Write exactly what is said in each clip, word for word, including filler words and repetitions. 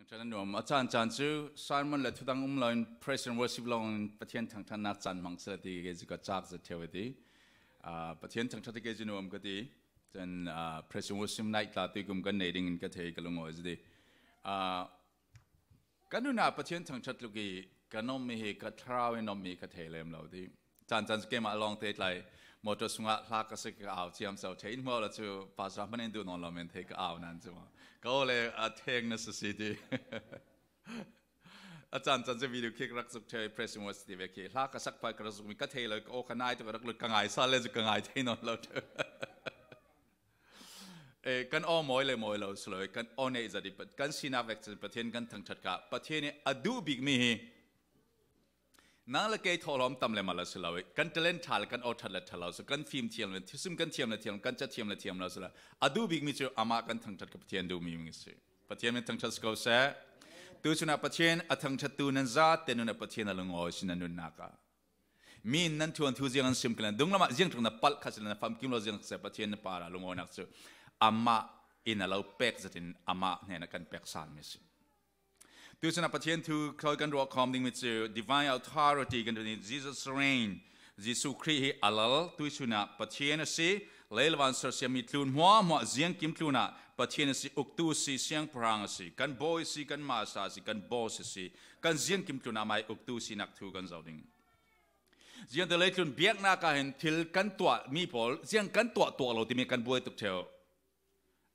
Ṭha a nuam a, caan caan cu sermon le thudang um loin praise and worship lawngin Pathian thangṭhatnak caan hmang seh ti kei cu ka cak zet ṭheu a ti. Ah, Pathian thangṭhat hi kei cu nuam ka ti. Cun, ah, praise and worship night tla tuikum kan nei dingin ka thei, ka lungawi zet i. Ah, ka nun ah Pathian thangṭhat tluk i ka nuammi hi ka thlarau in nuammi ka thei lem lo ti. Caan caan cu keimah lawngte tlai motor sungah hla ka sik ka au ciamco thei in hmuh lo cu, pastor hman in duh nawn lo men thei ka au nan cu. Ka aw le a theng na si si ti. A caan caan cu video khi ka rak zuk thei, praise and worship ti ve khi hla ka sak pah ka rak zuk mi ka thei lo, ka aw ka nai tuk ka rak lut, ka ngai sal le cu ka ngai thei nawn lo ṭheu. Eh, kan aw mawi le mawi lo si lo, kan aw neih zat i Pat-, kan sinak vek cun Pathian kan thangṭhat kha. Pathian i a duh bikmi hi nang le kei thawhlawm tam le mal a si lo i, kan talent ṭha le kan aw ṭhat le ṭha lo si, kan fim thiam le, thilsim kan thiam le thiam, kan ca thiam le thiam lo si lo. A duh bikmi cu amah kan thangṭhat kha Pathian duhmi mi si. Pathian min thangṭhat si ko seh. Tu cun ah Pathian a thangṭhattu nan zate nun ah Pathian a lungawi si nan nunnak ah. Mi in nan thuanthu ziang an sim kha le, dunglam ah ziang ṭung na palh kha si le, na famkim lo ziang kha si, Pathian na parah lungawinak cu amah in a lo pek zat in amah hnen ah kan pek salmi si. Tu cun ah Pathian thu thawi kan ruah khawm dingmi cu divine authority kan duh i, Jesus reign, Jesuh Khrih hi a lal, tu cun ah Pathian a si, lei le van sersiammi tlun hmuahhmuah ziangkim tlun ah Pathian a si, uktu a si, siangpahrang a si, kan bawi a si, kan masa a si, kan boss a si, kan ziangkim tlun ah amah uktu sinak thu kan zoh ding. Ziangte leitlun biaknak ah hin thil kan tuahmi pawl, ziang kan tuah tuah lo timi kan buai tuk ṭheu.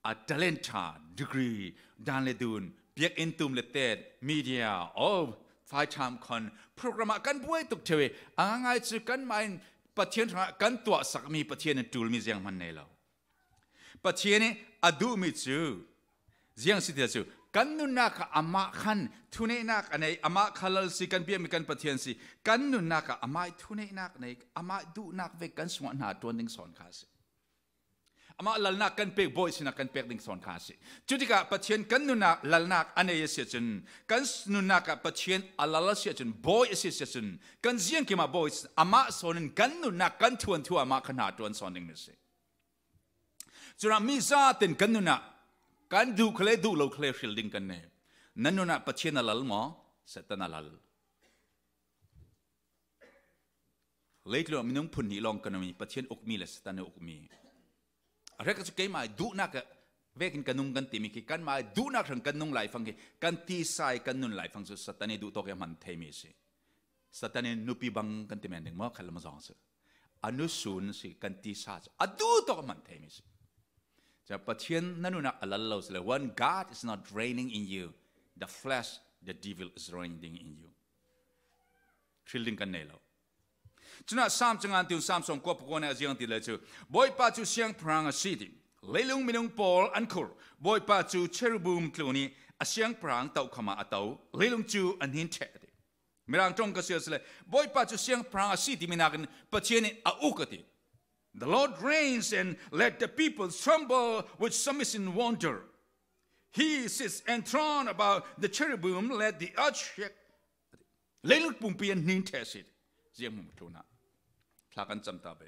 A talent ṭha, degree, dan le dun, biakinn tum le tet, media, oh, fai ṭham khon, program ah kan buai tuk ṭheu i, a ngaingai cu kanmah in Pathian hrangah kan tuahsakmi Pathian in ṭulmi zianghman nei lo. Pathian i a duhmi cu ziang si ti cu, kan nunnak ah amah khan thuneihnak a nei, amah kha lal si, kan biakmi kan Pathian si, kan nunnak ah amah i thuneihnak nei, amah i duhnak vek kan sungah hna ṭuan ding sawn kha a si. Amah lalnak kan pek, bawi sinak kan pek ding sawn kha a si. Cutikah Pathian kan nunnak lalnak a nei a si ahcun, kan nunnak ah Pathian a lal a si ahcun, bawi a si a si ahcun, kan ziangkim ah bawi, amah sawn in kan nunnak kan thuanthu ah amah kha hna ṭuan sawn dingmi a si. Cun ah mi zaten kan nun ah kan duh kha le duh lo kha le hril ding kan nei. Nan nun ah Pathian a lal maw, Satan a lal? Leitlun ah minung phun hnih lawng kan um i Pathian ukmi le Satan a ukmi. A hrek cu keimah i duhnak ah vekin ka nung kan timi khi kanmah i duhnak hrang kan nung laifang khi kan tisa i kan nun laifang cu Satan i duh tawk i a hman theimi a si. Satan in nupi bang kan ti men ding maw, khat lam zong si. A nusun si kan tisa cu a duh tawk a hman theimi si. Cun Pathian na nun ah a lal lo si le, when God is not reigning in you, the flesh, the devil is reigning in you. Hril ding kan nei lo. Cun ah Sam cangan tun Sam sawm kua pakua nih a ziang ti le cu, Bawipa cu siangpahrang a si ti. Leilung minung pawl an khur. Bawipa cu cherubim tlun i a siangpahrang tokham ah a to. Leilung cu a hnin ṭheh a ti. Mirang ṭong ka si a si le, Bawipa cu siangpahrang a si timi nakin Pathian in a uk a ti. The Lord reigns and let the people tremble with submission wonder. He sits enthroned above the cherubim, let the earth shake. Leilung pumpi an hnin ṭheh a si. Ziang hmuh tlunah thla kan cam ta ve.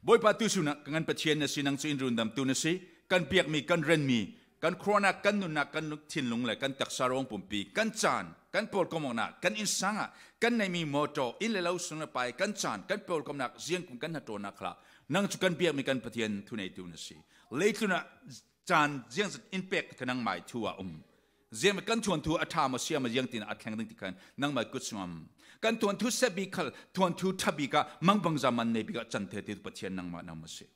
Bawipa, tu sunah kan Pathian na si, nang cu in rundamtu na si, kan biakmi, kan renmi, kan khuaruahnak, kan nunnak, kan thinlung le kan taksa ruang pumpi, kan caan, kan pawlkomawknak, kan innsang ah kan neihmi mawṭaw, inn le lo, sung le pai, kan caan, kan pawlkomawknak, ziangkum kan hnaṭuannak khalah nang cu kan biakmi kan Pathian thuneitu na si. Leitlun ah caan ziangzat in pek kha nangmai thu ah um. Ziangmah kan thuanthu a ṭha maw, siam maw, ziangtin a thleng ding ti khan nangmai kut sung um. Kan thuanthu sep bik khal, thuanthu ṭha bik ah, mangbangza man nei bik ah can thei ti Pathian nangmah na um a si.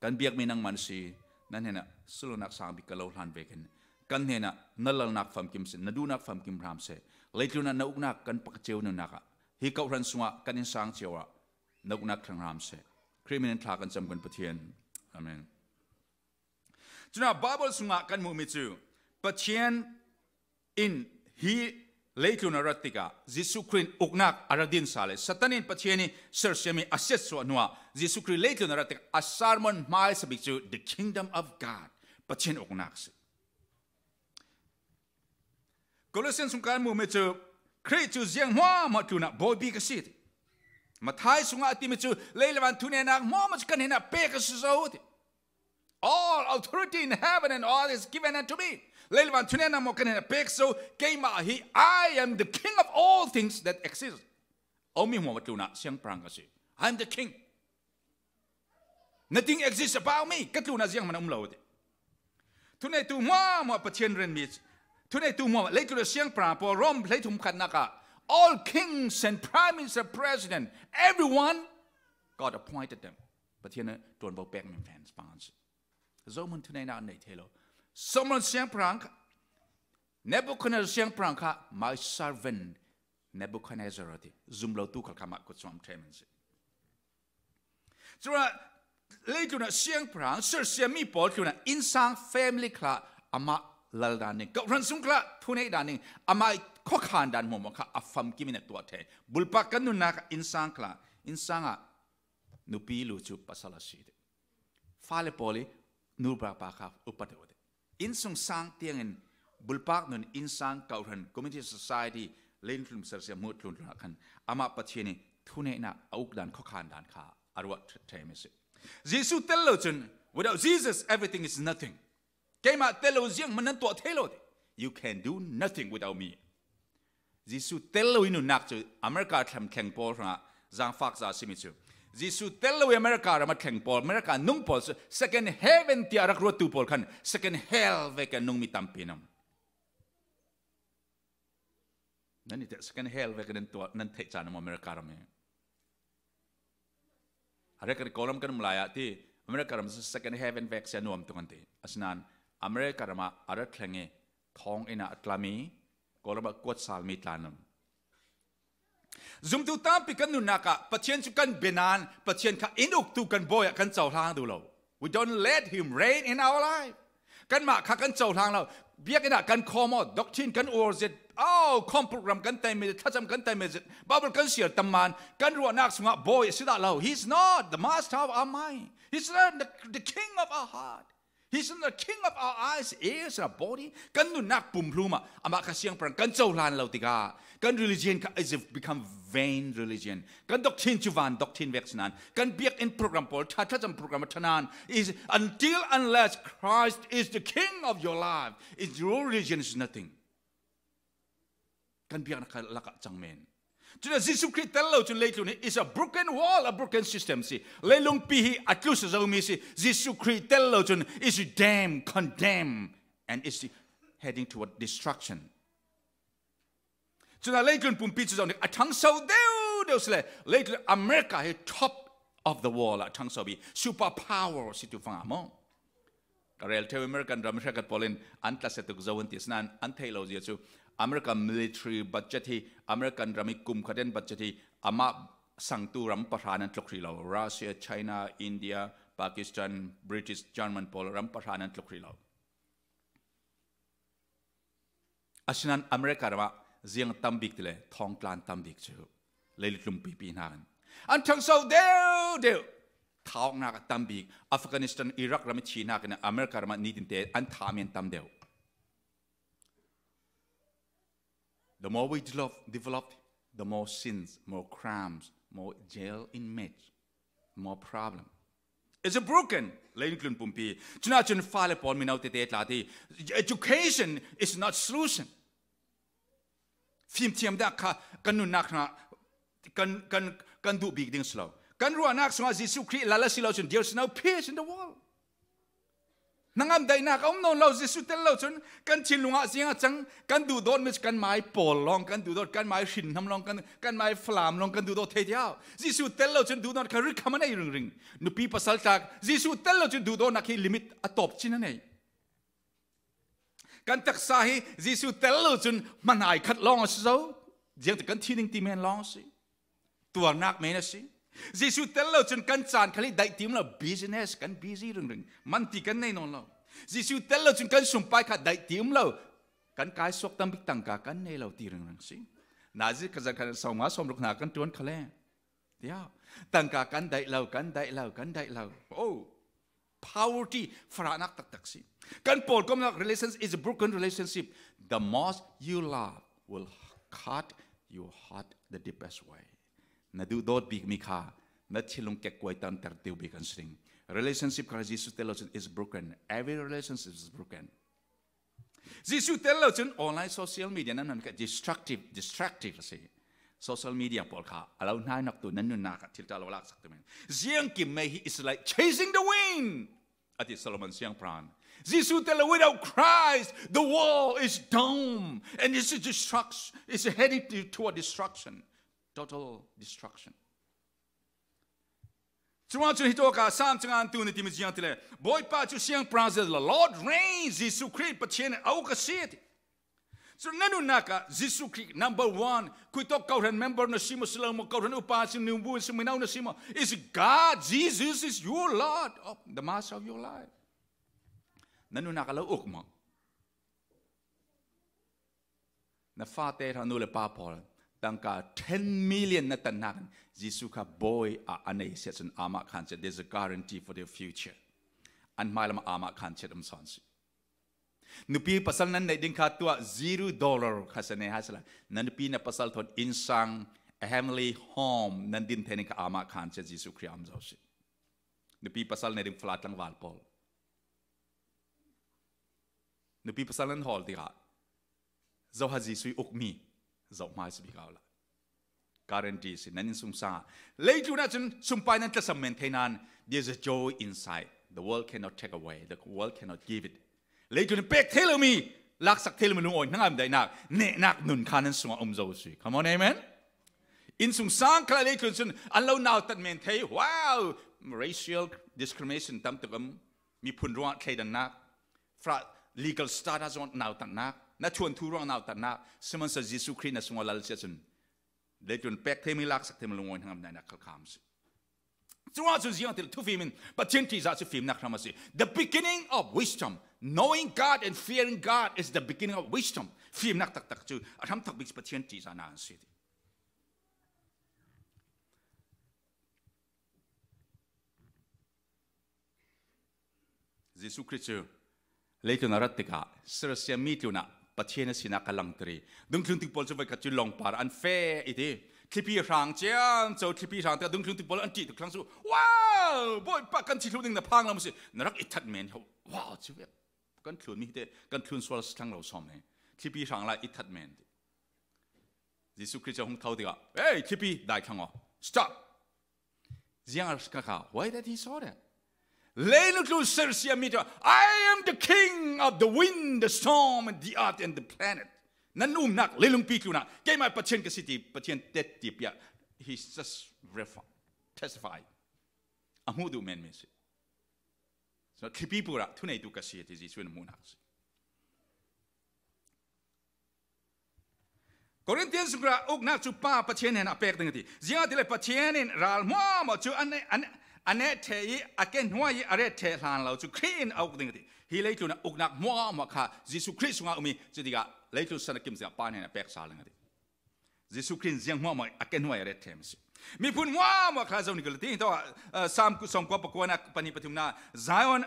Kan biakmi nangmah na si, na hnenah sulnak sang bik ka lo hlan vekin kan hnenah na lalnak famkim seh, na duhnak famkim hram seh. Leitlun ah na uknak kan pakcio nunnak ah, hi kawhhran sungah kan innsang cio ah na uknak thleng hram seh. Khrih min in thla kan cam kan Pathian. Amen. Cun ah Baibal sungah kan hmuhmi cu Pathian in hi leitlun a rat tikah Jesuh Khrih in uknak a ra dinsa le Satan in Pathian i sersiammi a siatsuah hnuah Jesuh Khrih leitlun a rat tikah a sermon hmaisa bik cu The Kingdom of God, Pathian uknak a si. Colossian sung kan hmuhmi cu Khrih cu ziang hmuahhmuah tlunah bawi bik a si ti. Matthai sungah a timi cu lei le van thuneinak hmuahhmuah cu kan hnenah pek a si zo ti. All authority in heaven and earth is given unto me. Leiluan thunei na mo kan hena pek so, keima hi, I am the king of all things that exist. Aw mi mo matluna siang prang ka si. I am the king. Nothing exists above me. Ka tluna ziang man um lo te. Thunei tu mo mo Pathian ren mi. Thunei tu mo leitluna siang prang po Rom lei thum khat na ka. All kings and prime minister, president, everyone, God appointed them. Pathian tuan bo pek min fans pangan si. Zo mun thunei na nei thelo. Solomon siang prang ka. Nebuchadnezzar siang prang ka. My servant Nebuchadnezzar ti. Zum lo tu kal kama kut som tremen si. Chura leitluna siang prang, sir siang mi pawl tluna insang family kla ama lal daning. Kau ran sung kla thunei daning. Ama khokhan dan mo mo kha afam kimina tua the. Bulpak kan nuna ka insang kla. Insang a nupi lu chu pasala si te. Fale poli nurba pa kha upat te. Insung sang tiangin bulpak nun insang kau ran community society len tlun sar sia mut tlun tlun khan ama Pathian ni thunei na auk dan khokhan dan kha arwat themesi. Jesu tel lo chun, without Jesus, everything is nothing. Keima tel lo ziang manan tua thelo. You can do nothing without me. Jesu tel lo inu nak chu America thlam thleng pawl hranga zang fak za simi chu. Jesu tel lo America rama thleng pawl, America nung pawl chu second heaven tia rak ruat tu pawl khan second hell ve kan nung mi tampi nam. Nan ite second hell ve kan tua nan thei cha nam America rama. Are kan kolam kan mlaya ti America rama second heaven vek sia nuam tu kan ti. Asnan America rama ara thlenge thong ina atlami kolama kuat salmi tlanam. Zumtu tampi kan nunaka Pathian chu kan benan Pathian kha inuk tu kan boya kan chau hlang du lo. We don't let him reign in our life. Kan ma kha kan chau hlang lo. Biak ina kan khomo doctrine kan urzit. Oh, khom program kan taimezit, thacham kan taimezit. Bible kan siar tamman kan ruanak sunga boy sida lo. He's not the master of our mind. He's not the, the king of our heart. He's not the king of our eyes, ears, our body. Kan nunnak pum hluma ama kha siang prang kan chau hlan lo tika. Kan religion kha is become vain religion. Kan doctrine chu van doctrine vek sinan. Kan biak in program pawl tha thacham program thanan is until unless Christ is the king of your life, is your religion is nothing. Kan biak na kha laka chang men. Chuna Jesu Christ tel lo chun leitlun hi is a broken wall, a broken system si. Leilung pi hi atlus zo mi si. Jesu Christ tel lo chun is damned, condemned, and is heading toward destruction. Chuna leitlun pumpi chu zong a thang so deu deu sile. Leitlun America hi top of the world a thang so bi super power si tu fanga mo. Ka rel theu American ram hrekat polin an tla setuk zo an ti snan an thei lo zia chu America military budget hi American ram hi kum khaden budget hi ama sangtu ram pahran an tlok ri lo. Russia, China, India, Pakistan, British, German pol ram pahran an tlok ri lo. Asinan America rama ziang tambik tile thong tlan tambik chu leitlum pipi hnakan an thang so deu deu. Thaoknak a tambik Afghanistan, Iraq rama thi hnakin America rama nitinte an thamian tam deu. The more we develop, developed, the more sins, more crimes, more jail inmates, more problem. It's a broken. Leitlun pumpi. Chuna chun fale pon minau tete tlati. Education is not solution. Fim thiam da kha kan nunnak na kan kan kan duh bik ding silo. Kan ruahnak sunga Jesu Christ lala silo chun there's no peace in the world. Nangam daihnak a um nawn lo Jesu tel lo chun kan thinlungah ziang a chang kan duhdawt mi kan mai pawl lawng kan duhdawt kan mai hrinnam lawng kan kan mai falam lawng kan duhdawt thei diau. Jesu tel lo chun duhdawt kha rik kham a nei ringring. Nupi pasal tak Jesu tel lo chun duhdawtnak hi limit a tawp chin a nei. Kan taksa hi Jesu tel lo chun hmanai khat lawng a si zo. Ziang tu kan thi ning ti men lawng a si. Tuarnak men a si. Jesu tel lo chun kan caan khal hi daih ti um lo, business kan busy ringring. Man ti kan nei nawn lo. Jesu tel lo chun kan sumpai kha daih ti um lo. Kan kai suak tam bik tangka kan nei lo ti ringring si. Nazi ka zan khan sawmnga sawmruk hna kan tuan khale. Tia tangka kan daih lo, kan daih lo, kan daih lo. Oh, poverty, farahnak taktak si. Kan pawlkomnak relationship is a broken relationship. The most you love will cut your heart the deepest way. Na duhdawt bik mi kha na thilung kekkuai tanter deuh bik an sring. Relationship kha Jesus tel lo chun is broken. Every relationship is broken. Jesu tel lo cun online social media nan hman kha destructive, destructive a si. Social media pawl kha a lo hnai nak tu nan nunnak ah thil ṭha lo laksak tu men. Ziang kim mei hi is like chasing the wind. A ti Solomon siangpahrang. Jesu tel lo, without Christ, the world is doomed and it's a destruction, it's heading to, toward destruction. Total destruction. Curuangah cun hitawk ah Sam cangah an tu ni timi ziang ti le, Bawipa cu siangpahrang zet lo, Lord reigns, Jesu Khrih Pathian a uk a si a ti. Cun na nunnak ah Jesu Khrih number one, khuitawk kawhhran member na si maw, si lo maw, kawhhran upa si, nubu si, mino na si maw, is God, Jesus is your Lord, of the master of your life. Na nunnak a lo uk maw? Na fate hra nu le pa pawl tangka ten million na tan hnakin Jesu kha Bawi ah a nei si ahcun amah khan chiat, there's a guarantee for their future. An hmailam ah amah khan chiat um sawn si. Nupi pasal nan neih ding kha tuah zero dollar kha si ne hai sala. Na nupi na pasal thawn innsang, a heavenly home nan din thei ning kha amah khan chiat Jesu Khrih a um zo si. Nupi pasal neih ding fala tlangval pawl. Nupi pasal nan hawl tikah zoha Jesuh ih ukmi zoh hmai si bik a la. Guarantee si nan innsungsang ah. Leitlun ahcun sumpai nan tlasam men thei nain, there's a joy inside. The world cannot take away. The world cannot give it. Leitlun in pek thei lomi, laksak thei lomi lungawi hnangam daihnak, nehnak nun kha nan sungah um zo si. Come on, amen. Innsungsang khalah leitlun cun an lo nautat men thei. Wow! Racial discrimination tam tuk um. Miphun ruangah thleidannak, fra legal status ruang nautatnak, na thuanthu ruang nautatnak, sihmanhsehlaw Jesuh Khrih na sungah lal si ahcun leitlun pek theimi, laksak theimi lungawi hnangam daihnak khalkham si. Cuah cun ziang ti le thufim in Pathian ṭihzah cu fimnak hram a si. The beginning of wisdom, knowing God and fearing God is the beginning of wisdom. Fimnak taktak cu a hramthok bik cu Pathian ṭihzah nain a si ti. Jesuh Khrih cu leitlun a rat tikah sersiam mi tlunah Pathian a sinak a langter i, dungthlun tik pawl cu voikhat cu lawngpar an feh i ti. Thlipi hrang ciamco, thlipi hrang tikah dungthlun tik pawl an ṭih tuk thlang cu, wow, Bawipa kan thi thluh ding na phang lam si, na rak i that men ho, wow, cu vek. Kan thlun mi hi te, kan thlun sual si thlang lo sawm he. Thlipi hrang lai i that men ti. Jesuh Khrih cu hung tho tikah, hey, thlipi, dai thlang aw. Stop! Ziang a ka kha, why that he saw that? Leilung tlun sersiam mi cu, I am the king of the wind, the storm, and the earth, and the planet. Nan umnak leilungpi tlunah keimah Pathian ka si ti Pathian tet ti piah. He just refer, testify. A hmuh duh men mi si. So, thlipi purah thuneitu ka si ti Jesuh in a hmuhnak si. Korintian sungah uknak cu Pa Pathian hnenah a pek ding a ti. Ziangahtile Pathian in ral hmuahhmuah cu a neh, a neh, a neh ṭheh i a kehhnuai i a ret ṭheh hlan lo cu Khrih in a uk ding a ti. Hi leitlun ah uknak hmuahhmuah kha Jesuh Khrih sungah a um i, cutikah leitlun san a kim zia Pa hnenah a pek sal ding a ti. Jesuh Khrih in ziang hmuahhmuah a kehhnuai a ret ṭheh a si. Miphun hmuahhmuah kha zo ni ka ti. Hi tawh, ah, Sam sawmkua pakua nak pahnih pathumna, Zion,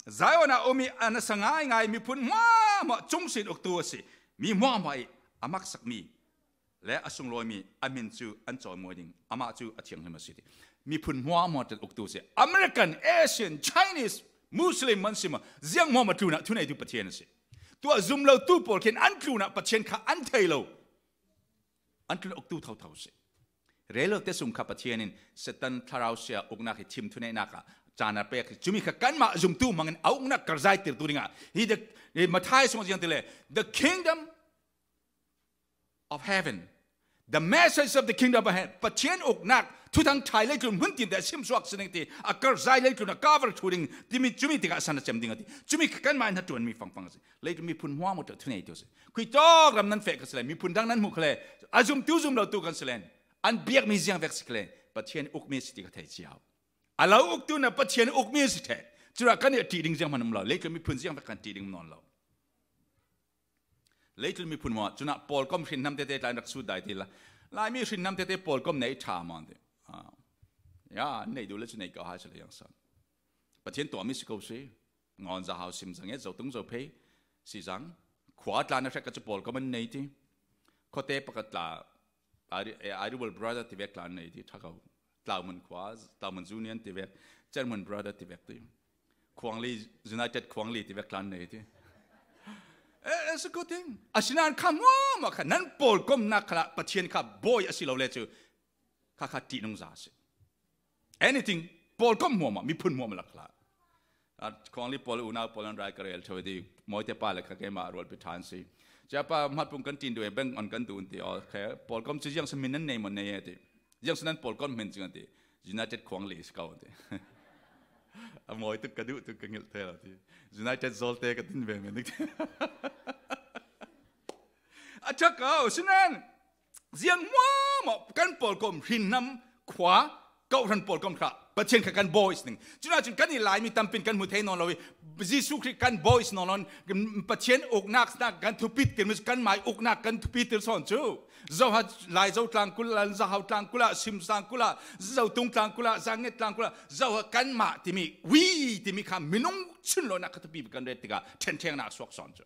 Zion ah um i a nasa ngaingai miphun hmuahhmuah cungsin uktu a si. Mi hmuahhmuah i a maksakmi le a sunglawimi a hmin cu an cawimawi ding. Amah cu a thianghlim a si ti. Miphun hmuahhmuah tel uktu a si. American, Asian, Chinese, Muslim man si maw, ziang hmuahhmuah tlunah thuneitu Pathian a si. Tuah zum lotu pawl khin an tlunah Pathian kha an thei lo. An tlun uktu thotho si. Rel lote sung kha Pathian in Satan thlarau sia uknak hi thim thuneihnak ah caan a pek hi. Cumi kha kanmah zumtu hmangin a uknak karzaitertu dingah hi. The, hi Matthai sungah ziang ti le, the kingdom of heaven, the message of the kingdom of heaven, Pathian uknak thuthang ṭha i leitlun hmun tinte a simsuak si ning ti a karzai leitlun a cover ṭhu ding timi cumi tikah san a cem ding a ti. Cumi kha kanmah in a ṭuanmi fangfang a si. Leitlun miphun hmuahhmuah ṭha thuneitu a si. Khuitawk ram nan feh kha si len, miphun dang nan hmuh kha le, a zumtu zum lotu kan si len, an biakmi ziang vek si kha le, Pathian ukmi a si ti kha thei cio. A lo uktu na Pathian ukmi a si ṭheh. Cura kan i a ṭih ding ziang hman um lo. Leitlun miphun ziang vek kan ṭih ding um nawn lo. Leitlun miphun maw, cunah pawlkom hrinhnam tete tla in rak sut dai ti la. Laimi hrinhnam tete pawlkom nei ṭha maw ti. Ah. Ya, an nei duh le cu nei ko hai si le yang san. Pathian tuahmi si ko si. Ngawn za hau sim zang e, zo tung zo phei si zang. Khua tla na hrek ka cu pawlkom an nei ti. Khuate pakhat tla, Ari, eh, Ari World Brother ti vek tla an nei ti, ṭha ko. Tlaumun khua, Tlaumun Union ti vek, Chairman Brother ti vek ti. Khuangli, United Khuangli ti vek tla an nei ti. Eh, That's a good thing. Asinain kha muamah kha nan pawlkomnak khalah Pathian kha bawi a si lo le cu kha kha ṭihnungza a si. Anything, pawlkom muamah, miphun muamah lak khalah. A, khuangli pawl unau pawl an rai ka rel ṭheu ti, Mawite pa le kha keimah rualpi ṭhan si. Cia pa hmatpung kan ṭin duh e, bank on kan duh ti aw khe, pawlkom cu ziang sa min nan nei maw nei e ti. Ziang sa nan pawlkom min cing an ti. United khuangli si ko ti. A mawi tuk ka duh tuk ka ngilh thei lo ti. United Zawlte ka tin ve men dik ti. A ṭha ko, sinain ziang muamah kan pawlkom hrinhnam khua, kawhhran pawlkom kha Pathian kha kan bawi si ding. Cunah cun kan i Laimi tampi in kan hmu thei nawn lo i, Jesuh Khrih kan bawi si nawn lo in, Pathian uknak kan thupit tirmi cu kan mai uknak kan thupitir sawn cu. Zoha Laizo tlangkul ah, Zahau tlangkul ah, Sim tlangkul ah, Zotung tlangkul ah, Zanget tlangkul ah, Zoha kanmah timi, we timi kha minung chunlawnak kha thupi kan ret tikah ṭhenṭhengnak a suak sawn cu.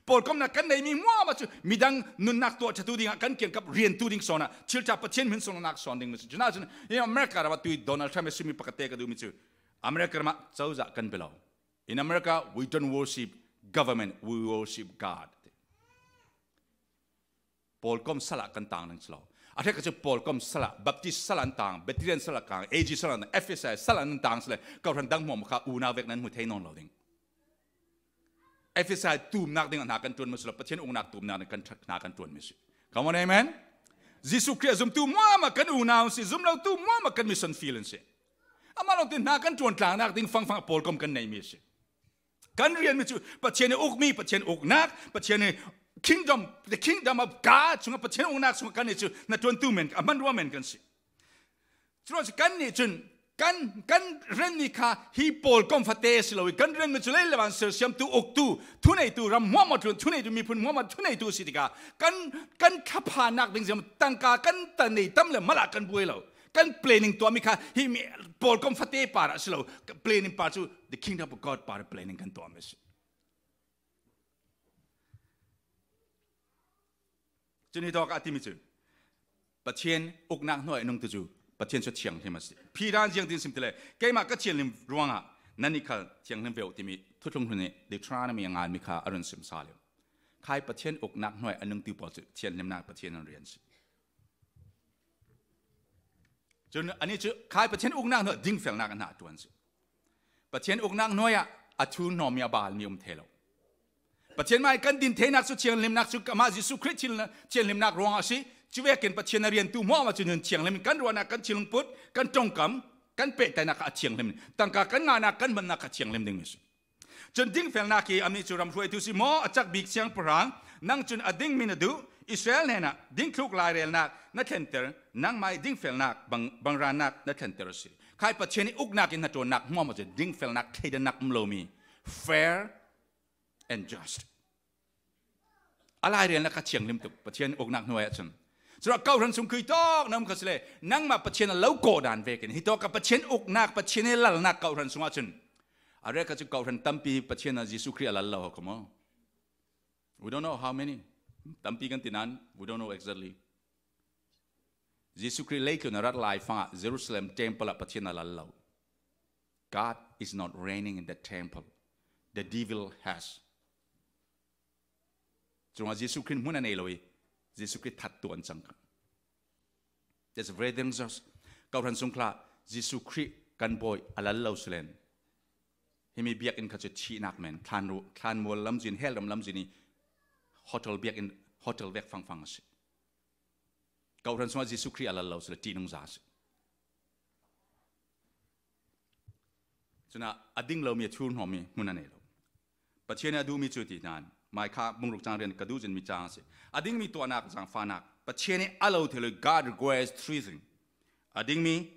Pawlkomnak kan neimi hmuahmah cu midang nunnak tuahṭhatu dingah kan kiangkap riantu ding sawn ah thil ṭha Pathian hmin sungnak sawn dingmi si. Cunah cun, in America ram ah tui Donald Trump a simi pakhat te ka duhmi cu, America ram ah cozah kan bia lo. In America, we don't worship government, we worship God. Pawlkom salah kan tang ding si lo. A hrek ah cu pawlkom salah, Baptist salah an tang, Presbyterian salah kang, A G salah an tang, F S I salah an tang si le, kawhhran dang hmuahmah kha unau vek nan hmu thei nawn lo ding. F S I tumnak ding ah hna kan ṭuanmi si lo, Pathian uknak tumnak ding kan ṭha-, hna kan ṭuanmi si. Come on, amen. Jesuh Khrih a zumtu hmuahmah kan unau si, zum lotu hmuahmah kan mission field an si. Amah lawngte hna kan ṭuan tlangnak ding fangfang pawlkom kan neimi si. Kan rianmi cu Pathian i ukmi, Pathian uknak, Pathian i kingdom, the kingdom of God chungah Pathian uknak chungah kan i cu hna ṭuantu men, a hmanrua men kan si. Curuangah kan nih cun kan, kan rianmi kha hi pawlkom fate si lo i kan rianmi cu lei le van sersiamtu, uktu, thuneitu, ram hmuahmah ṭuan thuneitu, miphun hmuahmah thuneitu si tikah kan, kan thlaphannak ding ziam tangka kan ta nei tam le malah kan buai lo. Kan planning tuahmi kha hi mi pawlkom fate par ah si lo. Planning par cu the kingdom of God par planning kan tuahmi si. Cun hi tawk a timi cu Pathian uknak hnuai a nungtu cu Pathian cu thianghlim a si. Peter in ziang tin sim ti le, keimah ka thianghlim ruangah nannih khal thianghlim ve uh timi Thuthlung Hlun nih Deuteronomy a nganmi kha a run sim sal uh. Khai Pathian uknak hnuai a nungtu pawl cu thianghlimnak Pathian an rian si. Cun anih cu khai Pathian uknak hnuah dingfelnak an hna ṭuan si. Pathian uknak hnuai ah a thu hnawmmi a balmi um thei lo. Pathian mai kan din theinak cu thianghlimnak cu amah Jesuh Khrih thil thianghlimnak ruangah a si. Cuvekin Pathian a riantu hmuahmah cu nun thianghlim in kan ruahnak, kan thinlungput, kan ṭongkam, kan pehtlaihnak kha a thianghlim in tangka kan ngahnak, kan hmannak kha thianghlim dingmi si. Cun dingfelnak hi a mi cu ram hruaitu si maw, a cak bik siangpahrang, nang cun a dingmi na duh, Israel hnenah dingthluk lairelnak na thlenter, nangmah i dingfelnak bang, bangrannak na thlenter a si. Khai Pathian i uknak in hnaṭuannak hmuahmah cu dingfelnak thleidannak um lomi, fair and just. A lairelnak kha thianghlim tuk, Pathian uknak hnuai ah cun. Curuangah kawhhran sung khuitawk na um kha si le, nangmah Pathian a lo kawh dan vekin hi tawk ah Pathian uknak, Pathian i lalnak kawhhran sungah cun a rek kha cu kawhhran tampi Pathian a Jesuh Khrih a lal lo ho kha maw? We don't know how many. Tampi kan ti nain, we don't know exactly. Jesuh Khrih leitlun a rat lai fangah Jerusalem temple ah Pathian a lal lo. God is not reigning in the temple. The devil has. Cungah Jesuh Khrih hmun a nei lo i Jesuh Khrih that tuan cang kha. That's very dangerous. Kawhhran sung khal Jesuh Khrih kan bawi a lal lo si len, himi biakinn kha cu thihnak men, thlan ru-, thlanmual lamzin, hell ram lamzin i hotel biakinn, hotel vek fangfang a si. Kawhhran sungah Jesuh Khrih a lal lo si le ṭihnungza a si. Cun a ding lomi, a thur hnawmmi hmun a nei lo. Pathian i a duhmi cu ti nain, Micah bung ruk cang rian ka duh zinmi cang a si. A dingmi tuahnak, zangfahnak, Pathian i a lo thei lo, God requires three things. A dingmi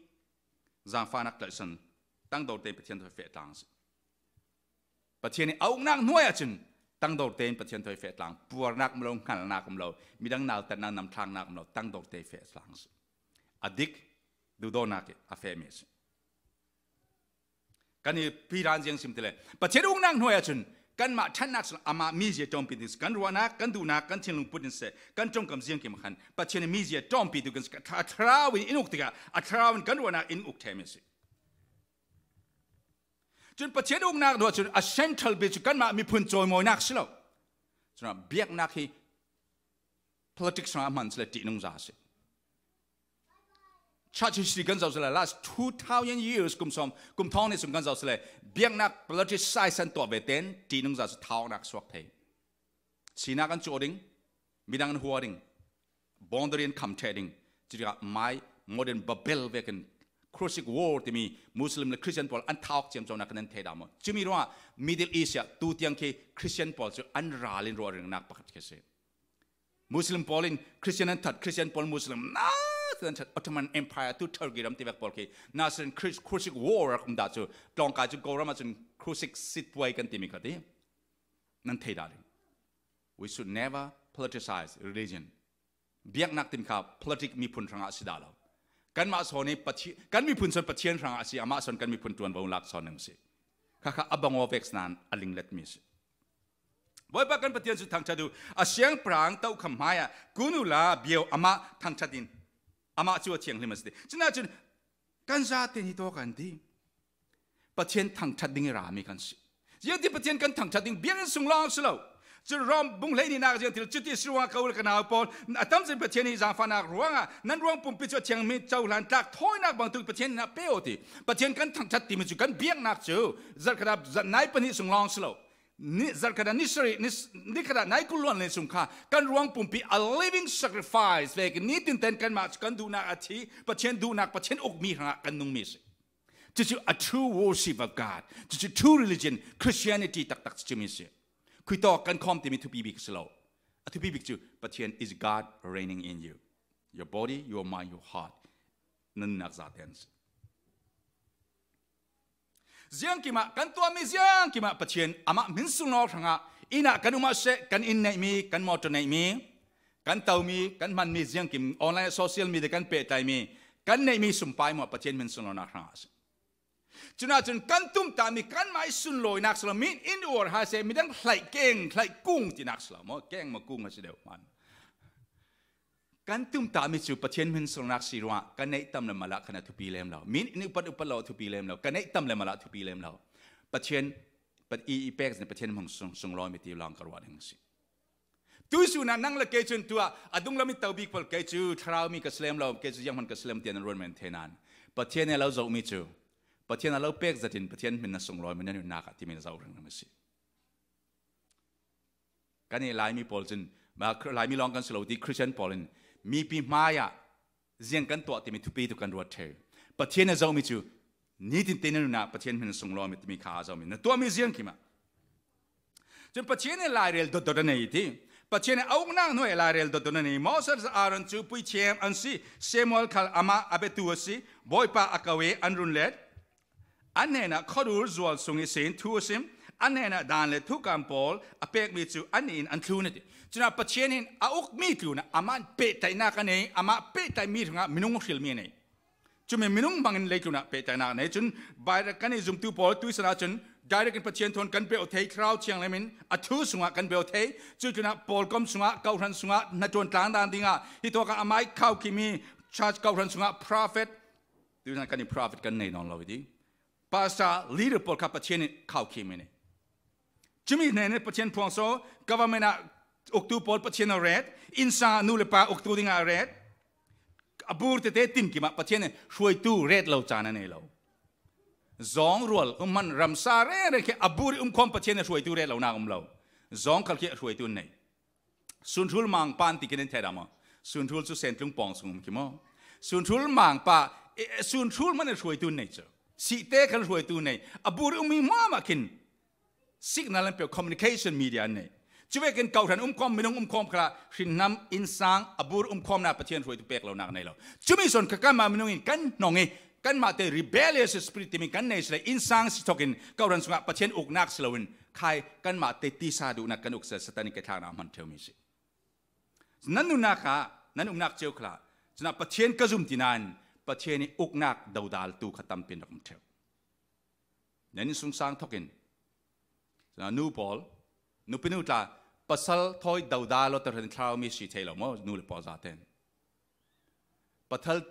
zangfahnak tlaihsan, tangdor tein Pathian thawi feh tlang a si. Pathian i a uknak hnuai ahcun tangdor tein Pathian thawi feh tlang, puarnak um lo, hngalhnak um lo, midang nautatnak, namthlaknak um lo, tangdor te feh tlang a si. A dik, duhdawtnak i a fehmi a si. Kan i Peter in ziang sim ti le, Pathian uknak hnuai ahcun kanmah ṭhatnak sungah amah mizia ṭawmpi ding si, kan ruahnak, kan duhnak, kan thinlungput in siseh, kan ṭongkam ziangkim ah khan Pathian i mizia ṭawmpitu kan si, a thlarau in in uk tikah a thlarau in kan ruahnak in uk ṭhemi a si. Cun Pathian uknak hnuah cun a central bia cu kanmah miphun cawimawinak si lo. Cun biaknak hi politics hrangah hman sile ṭihnungza a si. Church history kan zoh sile last two thousand years, kum sawm, kum thawng hnih sung kan zoh sile biaknak politicise an tuah ve ten ṭihnungza cu thawknak suak thei. Sinak an cawh ding, midang an hua ding, boundary an kham ṭheh ding. Cutikah mai modern Babel vekin Crucial War timi Muslim le Christian pawl an thawk ciamconak kan nan thei dah maw? Cumi ruangah Middle East ah tu tiang khi Christian pawl cu an ral in ruah ringnak pakhat khi a si. Muslim pawl in Christian an that, Christian pawl Muslim na an that, Ottoman Empire tu Turkey ram tivek pawl khi Nasrin Crucial War a kum dah cu tlawngkai cu Goram ahcun Crucial Sit Puai kan timi kha ti nan thei dah ding. We should never politicize religion. Biaknak timi kha politic miphun hrangah a si dah lo. Kanmah sawn hi Pathian, kan miphun sawn Pathian hrangah a si, amah sawn kan miphun ṭuanvo lak sawn ning a si. Kha kha a bang aw vek sinain a linglet mi a si. Bawipa kan Pathian cu thangṭhat uh, a siangpahrang tokham hmaiah kun uhla bia uh, amah thangṭhat in, amah cu a thianghlim a si. Cunah cun kan zate nih tawk an ti. Pathian thangṭhat ding i rami kan si. Ziangtin Pathian kan thangṭhat ding biakinn sung lawng si lo. Cun Rom bung hleihnih nak ziangtin cuti si ruangah ka u le ka nau pawl, a tamcin Pathian nih zaangfahnak ruangah nan ruang pumpi cu a thianghlim cohlan tlak thawinak bangtuk Pathian hnenah pe aw ti. Pathian kan thangṭhat timi cu kan biaknak cu zarhkhat ah nai pahnih sung lawng si lo. Ni, zarhkhat ah ni sarih, ni, ni khat ah nai kul luan le sung kha kan ruang pumpi a living sacrifice vekin nitin ten kanmah cu kan duhnak a thi, Pathian duhnak, Pathian ukmi hrangah kan nungmi si. Cucu a true worship of God. Cucu true religion, Christianity taktak cu cumi si. Khuitawk kan khawm timi thupi bik si lo. A thupi bik cu Pathian is God reigning in you. Your body, your mind, your heart. Nan nunnak zate an si. Ziangkim ah kan tuahmi ziangkim ah Pathian amah hmin sunglaw hrangah inn ah kan um ah seh, kan inn neihmi, kan motor neihmi, kan tomi, kan hmanmi ziangkim, online, social media kan pehtlaimi, kan neihmi sumpai maw Pathian hmin sunglawnak hrangah a si. Cunah cun kan tumtahmi kanmah i sunlawinak si lo, min in uar ha seh, midang hlaih keng, hlaih kung tinak si lo maw, keng maw kung a si deuh hman. Kan tumtahmi cu Pathian hmin sunglawnak si ruangah kan neih tam le malah khan a thupi lem lo. Min in upat upat lo a thupi lem lo. Kan neih tam le malah a thupi lem lo. Pathian, pat i, i pek zin Pathian hmung sung, sunglawimi ti lawng ka ruah ding a si. Tuihsun ah nang le kei cun tuah a dunglam i to bik pawl kei cu thlarau mi ka si lem lo, kei cu zianghman ka si lem tiah nan ruat men thei nan. Pathian he lo zohmi cu Pathian a lo pek zat in Pathian hmin na sunglawimi na nunnak ah timi na zoh ringring a si. Kan i Laimi pawl cun, ma, Laimi lawng kan si lo ti Christian pawl in mipi hmaiah ziang kan tuah timi thupi tu kan ruat ṭheu. Pathian a zohmi cu nitin te na nunah Pathian hmin sung lawmi timi kha a zomi na tuahmi ziang khi mah. Cun Pathian in lairel dotdot a nei ti. Pathian in a uknak hnuai lairel dotdot a nei. Moses le Aaron cu puithiam an si. Samuel khal amah a biatu a si. Bawipa a ko i an run let. An hnenah khuadur zual sung ihsin thu a sim. An hnenah dan le thukam pawl a pekmi cu annih in an thlun a ti. Cunah Pathian in a ukmi tlunah amah in pehtlaihnak a nei. Amah pehtlaihmi hrangah minung hrilmi a nei. Cumi minung hmangin leitlunah pehtlaihnak a nei. Cun Baibal kan i zumtu pawl tuisan ahcun direct in Pathian thawn kan beuh thei, Thlarau Thianghlim in a thu sungah kan beuh thei. Cuih tlunah pawlkom sungah, kawhhran sungah, hnaṭuan tlangdan dingah, hi tawkah amai khaukhimi church kawhhran sungah prophet, tuisan kan i prophet kan nei nawn lo i ti. Pastor, leader pawl kha Pathian in khaukhim i nei. Cumi hnen in Pathian phuang so, government ah uktu pawl Pathian a ret, innsang ah nu le pa uktu dingah a ret, a bur tete timkim ah Pathian in hruaitu ret lo caan a nei lo. Zawng rual um hman ramsa rengre khi a bur i umkhawm Pathian in hruaitu ret lonak um lo. Zawng khal khi a hruaitu an nei. Sunhrul mangpa an ti khin in thei dah maw? Sunhrul cu sentlung pawng sung um khi maw? Sunhrul mangpa, eh, eh, sunhrul man a hruaitu an nei cu. Sihte khan hruaitu an nei. A bur i ummi hmuahmah khin signal an peuh, communication media an nei. Cuvekin kawhhran umkhawm, minung umkhawm khalah hrinhnam, innsang, a bur umkhawmnak Pathian hruaitu pek lonak a nei lo. Cumi sawn kha kanmah minung in kan hnong i kanmah te rebellious spirit timi kan nei sile innsang si thokin kawhhran sungah Pathian uknak si loin khai kanmah te tisa duhnak kan uk sile Satan in keithlaknak hman ṭheumi si. Nan nunnak ah, nan umnak cio khalah, cunah Pathian ka zum ti nain Pathian i uknak dodal tu kha tampi in rak um ṭheu. Nan innsungsang thokin, cunah nu pawl, nupi nu tla, pasal thawi dodal lo tahranin thlarau mi si thei lo maw, nu le pawl zaten. Pathal,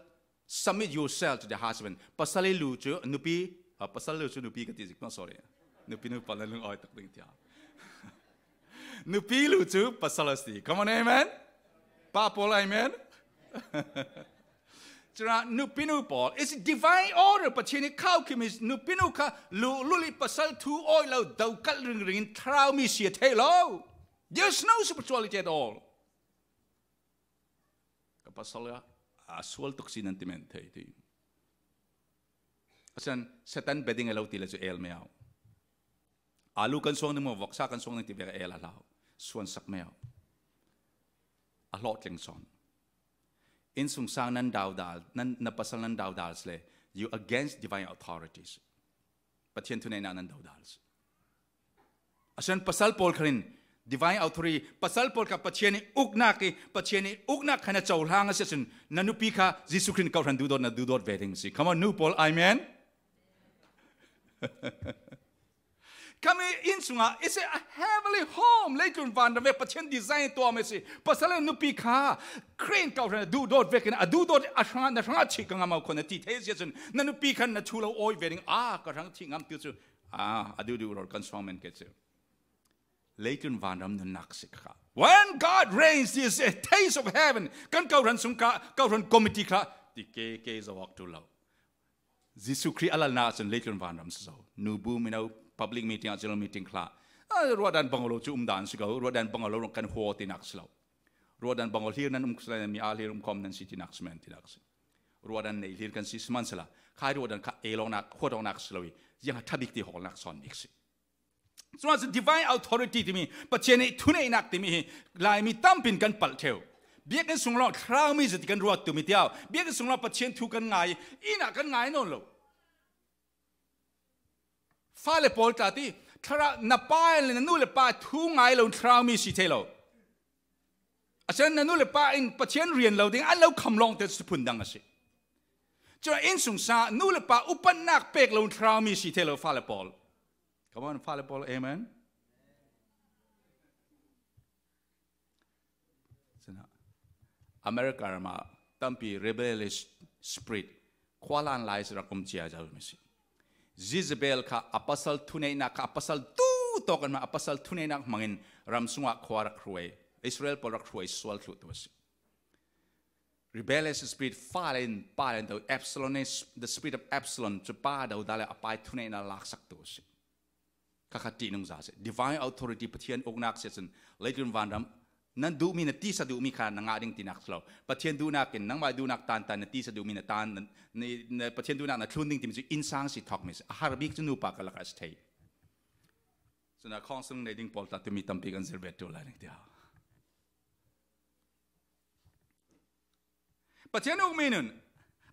submit yourself to the husband. Pasal i lu cu nupi, ah, pasal lu cu nupi ka ti zik maw, sorry. Nupi nu pawl nan lung awi tak ding tiah. Nupi lu cu pasal a si. Come on, amen. Pa pawl, amen. Cuna nupi nu pawl, it's divine order. Pathian i khauh khimi nupi nu kha lu, lu li pasal thu awi lo, dokalh ringring in thlarau mi si a theih lo. There's no spirituality at all. Ka pasal a, a sual tuk si nan ti men thei ti. Asan Satan bedding a lo ti le cu el meo. Alu kan suang ding maw, voksa kan suang ding ti vek a el a hlau. Suan sak meo. A hlawhtling sawn. Innsungsang nan daudal, nan, na pasal nan daudal sile, you against divine authorities. Pathian thuneihnak nan daudal si. Asan pasal pawl kharin divine authority, pasal pawl kha Pathian i uknak i, Pathian i uknak khan a cohlang a si asin, na nupi kha Jesuh Khrih kawhran duhdawt na duhdawt ve ding si. Come on, nu pawl, amen. Kami inn sungah, it's a heavenly home. Leitlun vanram vek Pathian design tuam a si. Pasal le nupi kha Khrih kawhran a duhdawt vekin a duhdawt a hrangah, na hrangah chih ka ngam au kho na ti thei a si ahcun, na nupi khan na thu lo awi ve ding, a ka hrang thih ngam ti cu, a, a duhduh rawl kan suang men ke cu. Leitlun vanram nunnak si kha. When God reigns, this is a taste of heaven. Kan kawhran sung kha, kawhran committee kha, ti ke, ke zawak tu lo. Jesuh Khrih a lalnak ahcun leitlun vanram si zo. Nu bu mino public meeting ah general meeting khla. A, ruahdan bang lo cu umdan si ko, ruahdan bang lo kan huaw tinak si lo. Ruahdan bang hlir nan um khla, mi aa hlir um khawm nan si tinak si men tinak si. Ruahdan nei hlir kan si sihmanhsehla, khai ruahdan kha elawknak, huatawknak si lo i, ziang a thabik ti hawlnak sawn bik si. Cuah cu divine authority timi, Pathian i thuneihnak timi hi Laimi tampi in kan palh ṭheu. Biakinn sung lawng thlarau mi zati kan ruat tu mi tiau. Biakinn sung lawng Pathian thu kan ngai, inn ah kan ngai nawn lo. Fale pawl tla ti, thlarau na pa le na nu le pa thu ngai lo thlarau mi si thei lo. Asan na nu le pa in Pathian rian lo ding an lo kham lawng te cu phundang a si. Cuah inn sung sa nu le pa upatnak pek lo thlarau mi si thei lo fale pawl. Come on, fale pawl, amen. Sinah, America ram ah tampi rebellious spirit, khualan lai si rak um cia zo mi si. Jezebel kha a pasal thuneihnak kha a pasal tu tawk an hmang, a pasal thuneihnak hmangin ram sungah khua rak hruai, Israel pawl rak hruai sual thluh tu a si. Rebellious spirit, fale in, pa le in to, Absalom, the spirit of Absalom, cu pa do da le a pai thuneihnak laksak tu a si. Kha kha ṭihnung za si. Divine authority, Pathian uknak si ahcun, leitlun vanram, nan duhmi, na tisa duhmi kha na ngah ding tinak si lo. Pathian duhnak in, nangmah duhnak tantan, na tisa duhmi na tan, na, na, na Pathian duhnak na thlun ding timi cu innsang si thawkmi si. A har bik cu nupa ka lakah a si thei. Cun a council nei ding pawl tla timi tampi kan zir ve tu lai ding tiah. Pathian ukmi nun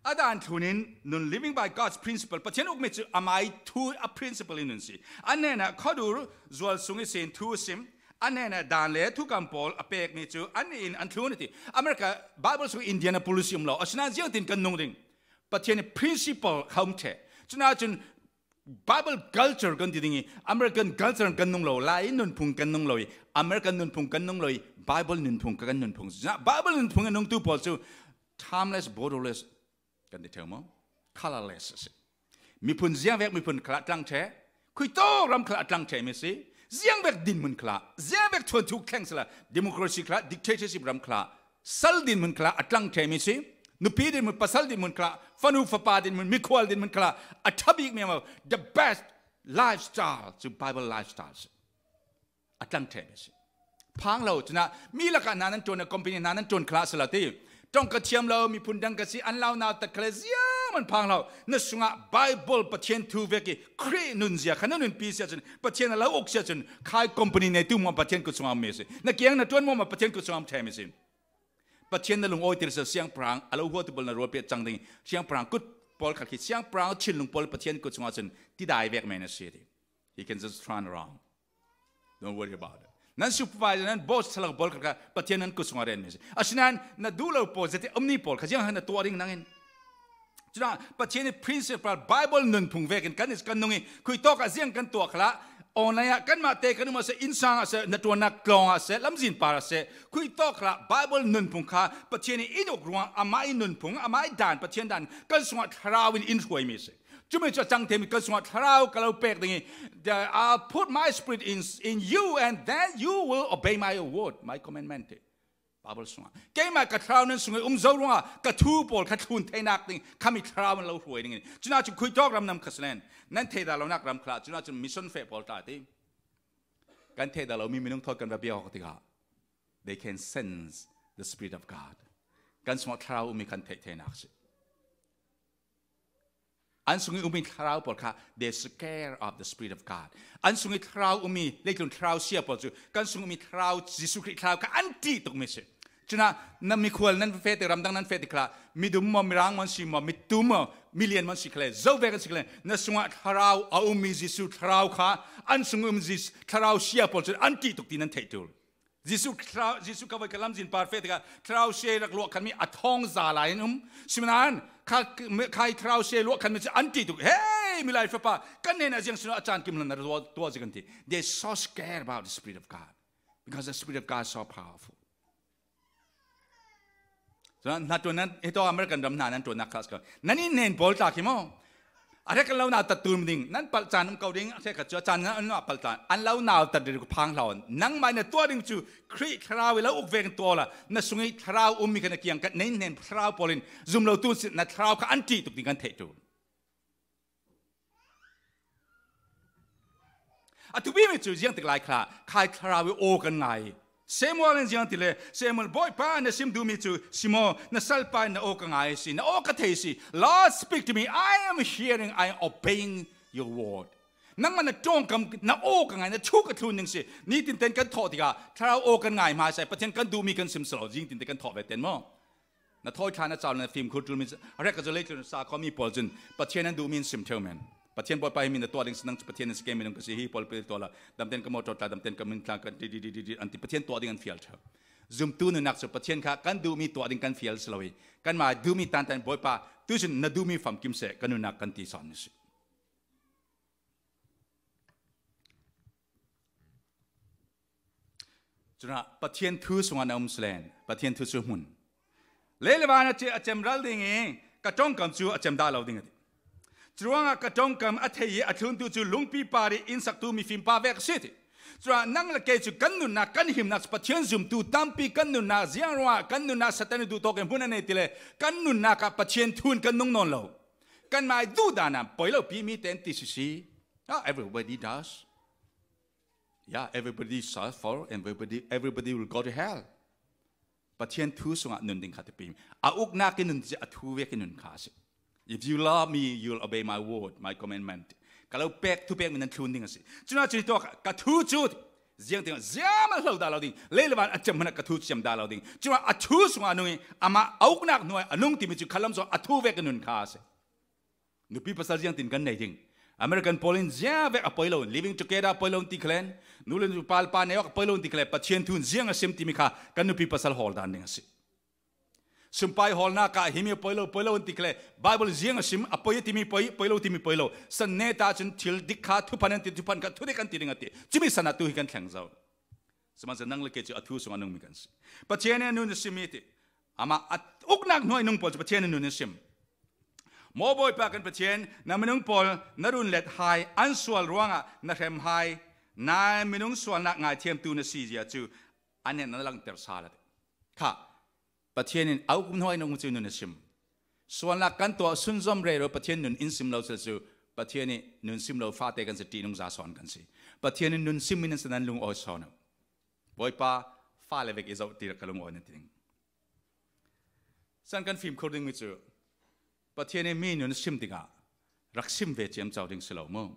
a dan thlun in nun living by God's principle. Pathian ukmi cu amai thu a principle in nun si. An hnenah khuadur zual sung ihsin thu a sim. An hnenah dan le thukam pawl a pekmi cu annih in an thlun a ti. America Bible sung Indianapolis i um lo. Asinain ziangtin kan nung ding? Pathian i principle kha um ṭheh. Cunah cun Bible culture kan ti ding i, American culture kan nung lo, Lai nunphung kan nung lo i, American nunphung kan nung lo i, Bible nunphung kan nunphung. Bible nunphung a nungtu pawl cu timeless, borderless kan ti ṭheu maw? Colorless a si. Miphun ziangvek miphun khalah tlang ṭheh, khuitawk ram khalah a tlang ṭheh mi si, ziangvek dinhmun khalah, ziangvek thuanthuk thleng sila, democracy khalah, dictatorship ram khalah, sal dinhmun khalah a tlang ṭheh mi si, nupi dinhmun, pasal dinhmun khalah, fanu fapa dinhmun, mikhual dinhmun khalah a ṭha bik mi maw, the best lifestyle cu Bible lifestyle si. A tlang ṭheh mi si. Phang lo, cunah mi lakah hna nan ṭuan, company hna nan ṭuan khalah si lo ti. Ṭong ka thiam lo, miphun dang ka si, an lau nau tat khalah ziang man phang lo. Na sungah Bible Pathian thu vek i Khrih nunzia kha na nunpi si ahcun, Pathian a lo uk si ahcun, khai company neitu maw Pathian kut sungah mi si. Na kiang na ṭuan maw Pathian kut sungah ṭheh mi si. Pathian na lungawi tir si siangpahrang, a lo huatu pawl na rualpi a cang ding, siangpahrang kut pawl khat khi siangpahrang thinlung pawl Pathian kut sungah cun tidai vek men a si ti. He can just turn around. Don't worry about it. Nan supervisor, nan boss thalak pawl kha Pathian nan kut sungah ren mi si. Asinain na duh lo pawl, zati umni pawl kha ziang na tuah ding nangin. Cunah Pathian i principle, Bible nunphung vekin kan, kan nung i, khuitawk ah ziang kan tuah khalah, online ah kanmah te kan um a si, innsang a si, na ṭuannak tlawng a si, lamzin par a si, khuitawk khalah Bible nunphung kha Pathian i in uk ruang, amah i nunphung, amah i dan, Pathian dan kan sungah thlarau in in hruai mi si. Cumi cu a cang thei mi kan sungah Thlarau ka lo pek ding i, "I'll put my spirit in, in you and then you will obey my word, my commandment." Bible sungah, "Keimah ka Thlarau nan sungah um zo ruangah ka thu pawl kha thlun theinak ding khami Thlarau an lo hruai ding i." Cunah cun khuitawk ram nam kha si len, nan theihdah lonak ram khalah, cunah cun mission feh pawl ta ti. Kan theihdah lomi minung thawi kan va bia awk tikah, they can sense the Spirit of God. Kan sungah Thlarau um i kan theih theinak si. An sung i um i Thlarau pawl kha, they scared of the Spirit of God. An sung i Thlarau um i, leitlun Thlarau sia pawl cu kan sung um i Thlarau, Jesuh Khrih Thlarau kha an ṭih tukmi si. Cunah na mikhual nan feh tik, ramdang nan feh tik khalah, midum maw, mirang maw si maw, mitum maw, milian maw si khalei, zo vek an si khalei, na sungah Thlarau a ummi Jesuh Thlarau kha, an sung um Jesuh Thlarau sia pawl cun an ṭih tuk ti nan theih ṭul. Jesuh Thlarau, Jesuh kha voi ka lamzin par feh tikah Thlarau sia rak luah khanmi a thawng za lai in um. Sinain kha, kha Thlarau sia luah khanmi cu an ṭih tuk. "Hey, Milai Fapa, kan hnenah ziang si lo, a caan kim hlan na tuah, tuah zi," kan ti. They so scared about the Spirit of God because the Spirit of God is so powerful. Cun hna ṭuan nan, hi tawk American ram hna nan ṭuannak kha a si ko. Nan i hnen pawl tla khi maw? A hrek an lo nautat tum ding, nan palh caan um ko ding, a hrek khat cu a caan nan an lo palh ta, an lo nautat ding phang hlah. Nangmah na tuah ding cu Khrih Thlarau i lo uk vekin tuah la, na sung i Thlarau ummi kha na kiang kan, na i hnen Thlarau pawl in zum lo tun si, na Thlarau kha an ṭih tuk ding kan theih ṭul. A thupimi cu ziang tik lai kha, khai Thlarau i aw kan ngai. Samuel in ziang ti le, "Samuel, Bawipa na sim duhmi cu si maw, na salpa in na aw ka ngai si, na aw ka thei si. Lord, speak to me. I am hearing, I am obeying your word." Nangmah na ṭawngkam na aw ka ngai, na thu ka thlun ding si. Nitin ten kan thawh tikah Thlarau aw kan ngai hmaisa i, Pathian kan duhmi kan sim si lo, ziang tin te kan thawh ve ten maw? Na thawi thla na cau le na fimkhur ṭulmi cu, a hrek ka cu leitlun sa khawmi pawl cun Pathian an duhmi an sim ṭheu men. Pathian Bawipa hi mi na tuah ding si, nang cu Pathian na si, kei minung ka si, hi pawl pil tuah la, damten ka mawṭaw tla, damten ka min tla, ka ti, ti, ti, ti, ti, an ti. Pathian tuah ding an fial ṭheu. Zumtu nunnak cu Pathian kha kan duhmi tuah ding kan fial si lo i, kanmah duhmi tantan Bawipa, tuihsun na duhmi famkim seh, ka nunnak kan ti sawn si. Cunah Pathian thu sungah na um si len, Pathian thu cu hmun. Lei le van a ce-, a cem ral ding i ka ṭongkam cu a cem dah lo ding a ti. Curuangah ka ṭongkam a thei i a thluntu cu lungpi par i innsaktu mifim pa vek a si ti. Cunah nang le kei cu kan nunnak, kan himnak cu Pathian zumtu tampi kan nunnak ziang ruangah kan nunnak Satan i duhtawk in hmun a nei ti le kan nunnak ah Pathian thu in kan nung nawn lo. Kanmah i duhdan ah poi lo pi mi te an ti sisi. Ah, everybody does. Yeah, everybody suffer and everybody, everybody will go to hell. Pathian thu sungah nun ding kha tipi. A uknak i nun si, a thu vek i nun kha si. "If you love me, you'll obey my word, my commandment." Ka lo pek, thu pek mi nan thlun ding a si. Cunah cun hi tuah ka, ka thu cu ziang ding, ziang mal hlo dah lo ding. Lei le van a cem hmanh ah ka thu cem dah lo ding. Cunah a thu sungah nung i, amah a uknak hnuai a nung timi cu khalam sungah a thu vek i nun kha a si. Nupi pasal ziangtin kan nei ding? American pawl in ziang vek a poi lo, living together a poi lo ti khalen, nu le nu pa le pa nei awk a poi lo ti khalen, Pathian thu in ziang a sim timi kha kan nupi pasal hawl dan ding a si. Sumpai hawlnak ah himi a poi lo, poi lo ti khalen, Bible ziang a sim, a poi timi poi, poi lo timi poi lo. San ne ta cun thil dik kha thuphan an ti, thuphan kha thudik an ti ding a ti. Cumi san ah tu hi kan thleng zo. Sihmanhsehlaw nang le kei cu a thu sungah nungmi kan si. Pathian nih a nun a simmi ti. Amah a uknak hnuai nung pawl cu Pathian nih nun a sim. Maw Bawipa kan Pathian, na minung pawl na run let hai, an sual ruangah na hrem hai, na minung sualnak ngaithiamtu na si zia cu an nih na langter sal a ti. Kha, Pathian in a uk hnuai nung cu nun a sim. Sualnak kan tuah sunzom rero Pathian nun in sim lo si cu, Pathian nih nun sim lo fate kan si, ṭihnung za sawn kan si. Pathian in nun sim in an si nan lungawi sawn uh. Bawipa, fale vek i zoh ti rak ka lungawi na ti ding. San kan fimkhur dingmi cu Pathian in mi nun sim tikah rak sim ve ciamco ding si lo mu.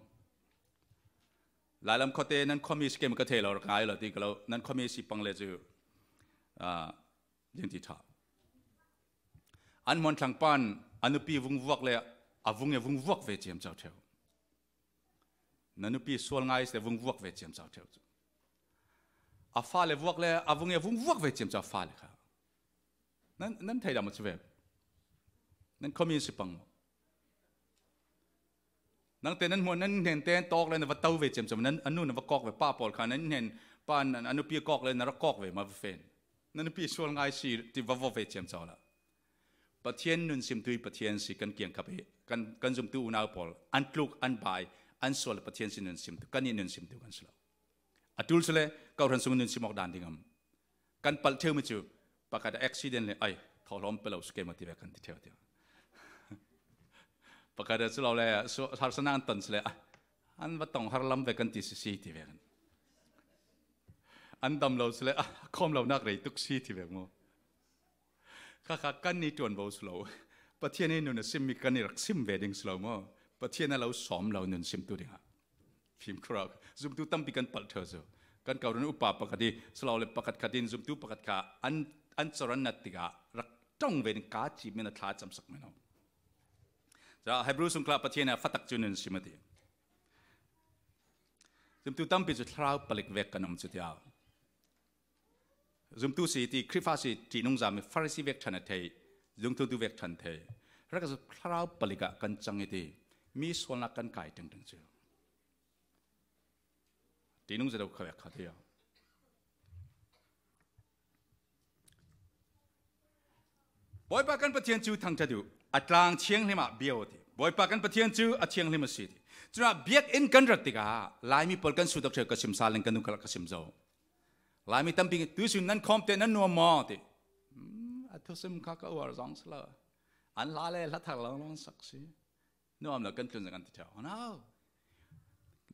Lailam khuate nan khuami si keimah ka thei lo, rak ngai lo ti ka lo, nan khuami si pang le cu, ah, ding ti ṭha. An hmuan thlang pan a nupi vung vuak le a vung e vung vuak ve ciamco ṭheu. Na nupi sual ngai si le vung vuak ve ciamco ṭheu cu. A fale vuak le a vung e vung vuak ve ciamco fale kha. Nan, nan thei dah maw cu ve? Nan khuami si pang maw? Nangte nan hmuan, nan hnen te tawk le na va to ve ciamco, nan, a nu na va kawk ve, pa pawl kha nan hnen, pa nan, a nupi a kawk le na rak kawk ve, ma va fen. Na nupi sual ngai si ti va vawh ve ciamco la. Pathian nun simtu i Pathian si kan kiangkap i kan, kan zumtu unau pawl an tluk, an bai, an sual Pathian sin nunsimtu, kan i nunsimtu kan si lo. A tul sule, kau hran sung nunsim awk dan ding am? Kan palh theu mi cu, pakhat a accident le, ai, thawhlawm pe lo si ke maw ti ve kan ti theu ti. Pakhat a si lo le, su-, harsatna an ton si le, ai, an va tong har lam ve kan ti sisi ti ve kan. An dam lo si le, ah, khawm lo nak rei tuk si ti ve maw? Kha kha kan ni tuan bo si lo. Pathian i nun a sim mi kan i rak sim ve ding si lo maw? Pathian a lo sawm lo nun simtu ding ah. Fim khura. Zumtu tampi kan palh theu zo. Kan kau run upa pakhat i, si lo le pakhat khat in zumtu pakhat kha an, an chawran nat tikah rak ṭong ve ding ka ci min a thla camsak min aw. Ca Hebru sung kha Pathian a fatak cu nun sim a ti. Zumtu tampi cu thlarau palik vek kan um cu tiau. Zumtu si ti, Khrihfa si ti nungzami Farasi vek ṭhan a thei, zumtu tu vek ṭhan thei. Rak a cu thlarau palik ah kan cang i ti, mi sualnak kan kai ṭengṭeng cu. Ti nungza do kha vek kha thei. Bawipa kan Pathian cu thangṭhat uh, a tlang thianghlim ah bia aw ti. Bawipa kan Pathian cu a thianghlim a si ti. Cunah biakinn kan rat tikah Laimi pawl kan sudak ṭheu ka sim sa len kan duh khalah ka sim zo. Laimi tampi tu sun nan khawm te nan nuam maw ti. Hmm, a thusim kha ka uar zong si lo. An hla le hla thar lo lawng sak si. Nuam lo kan tlun zong an ti ṭheu. No.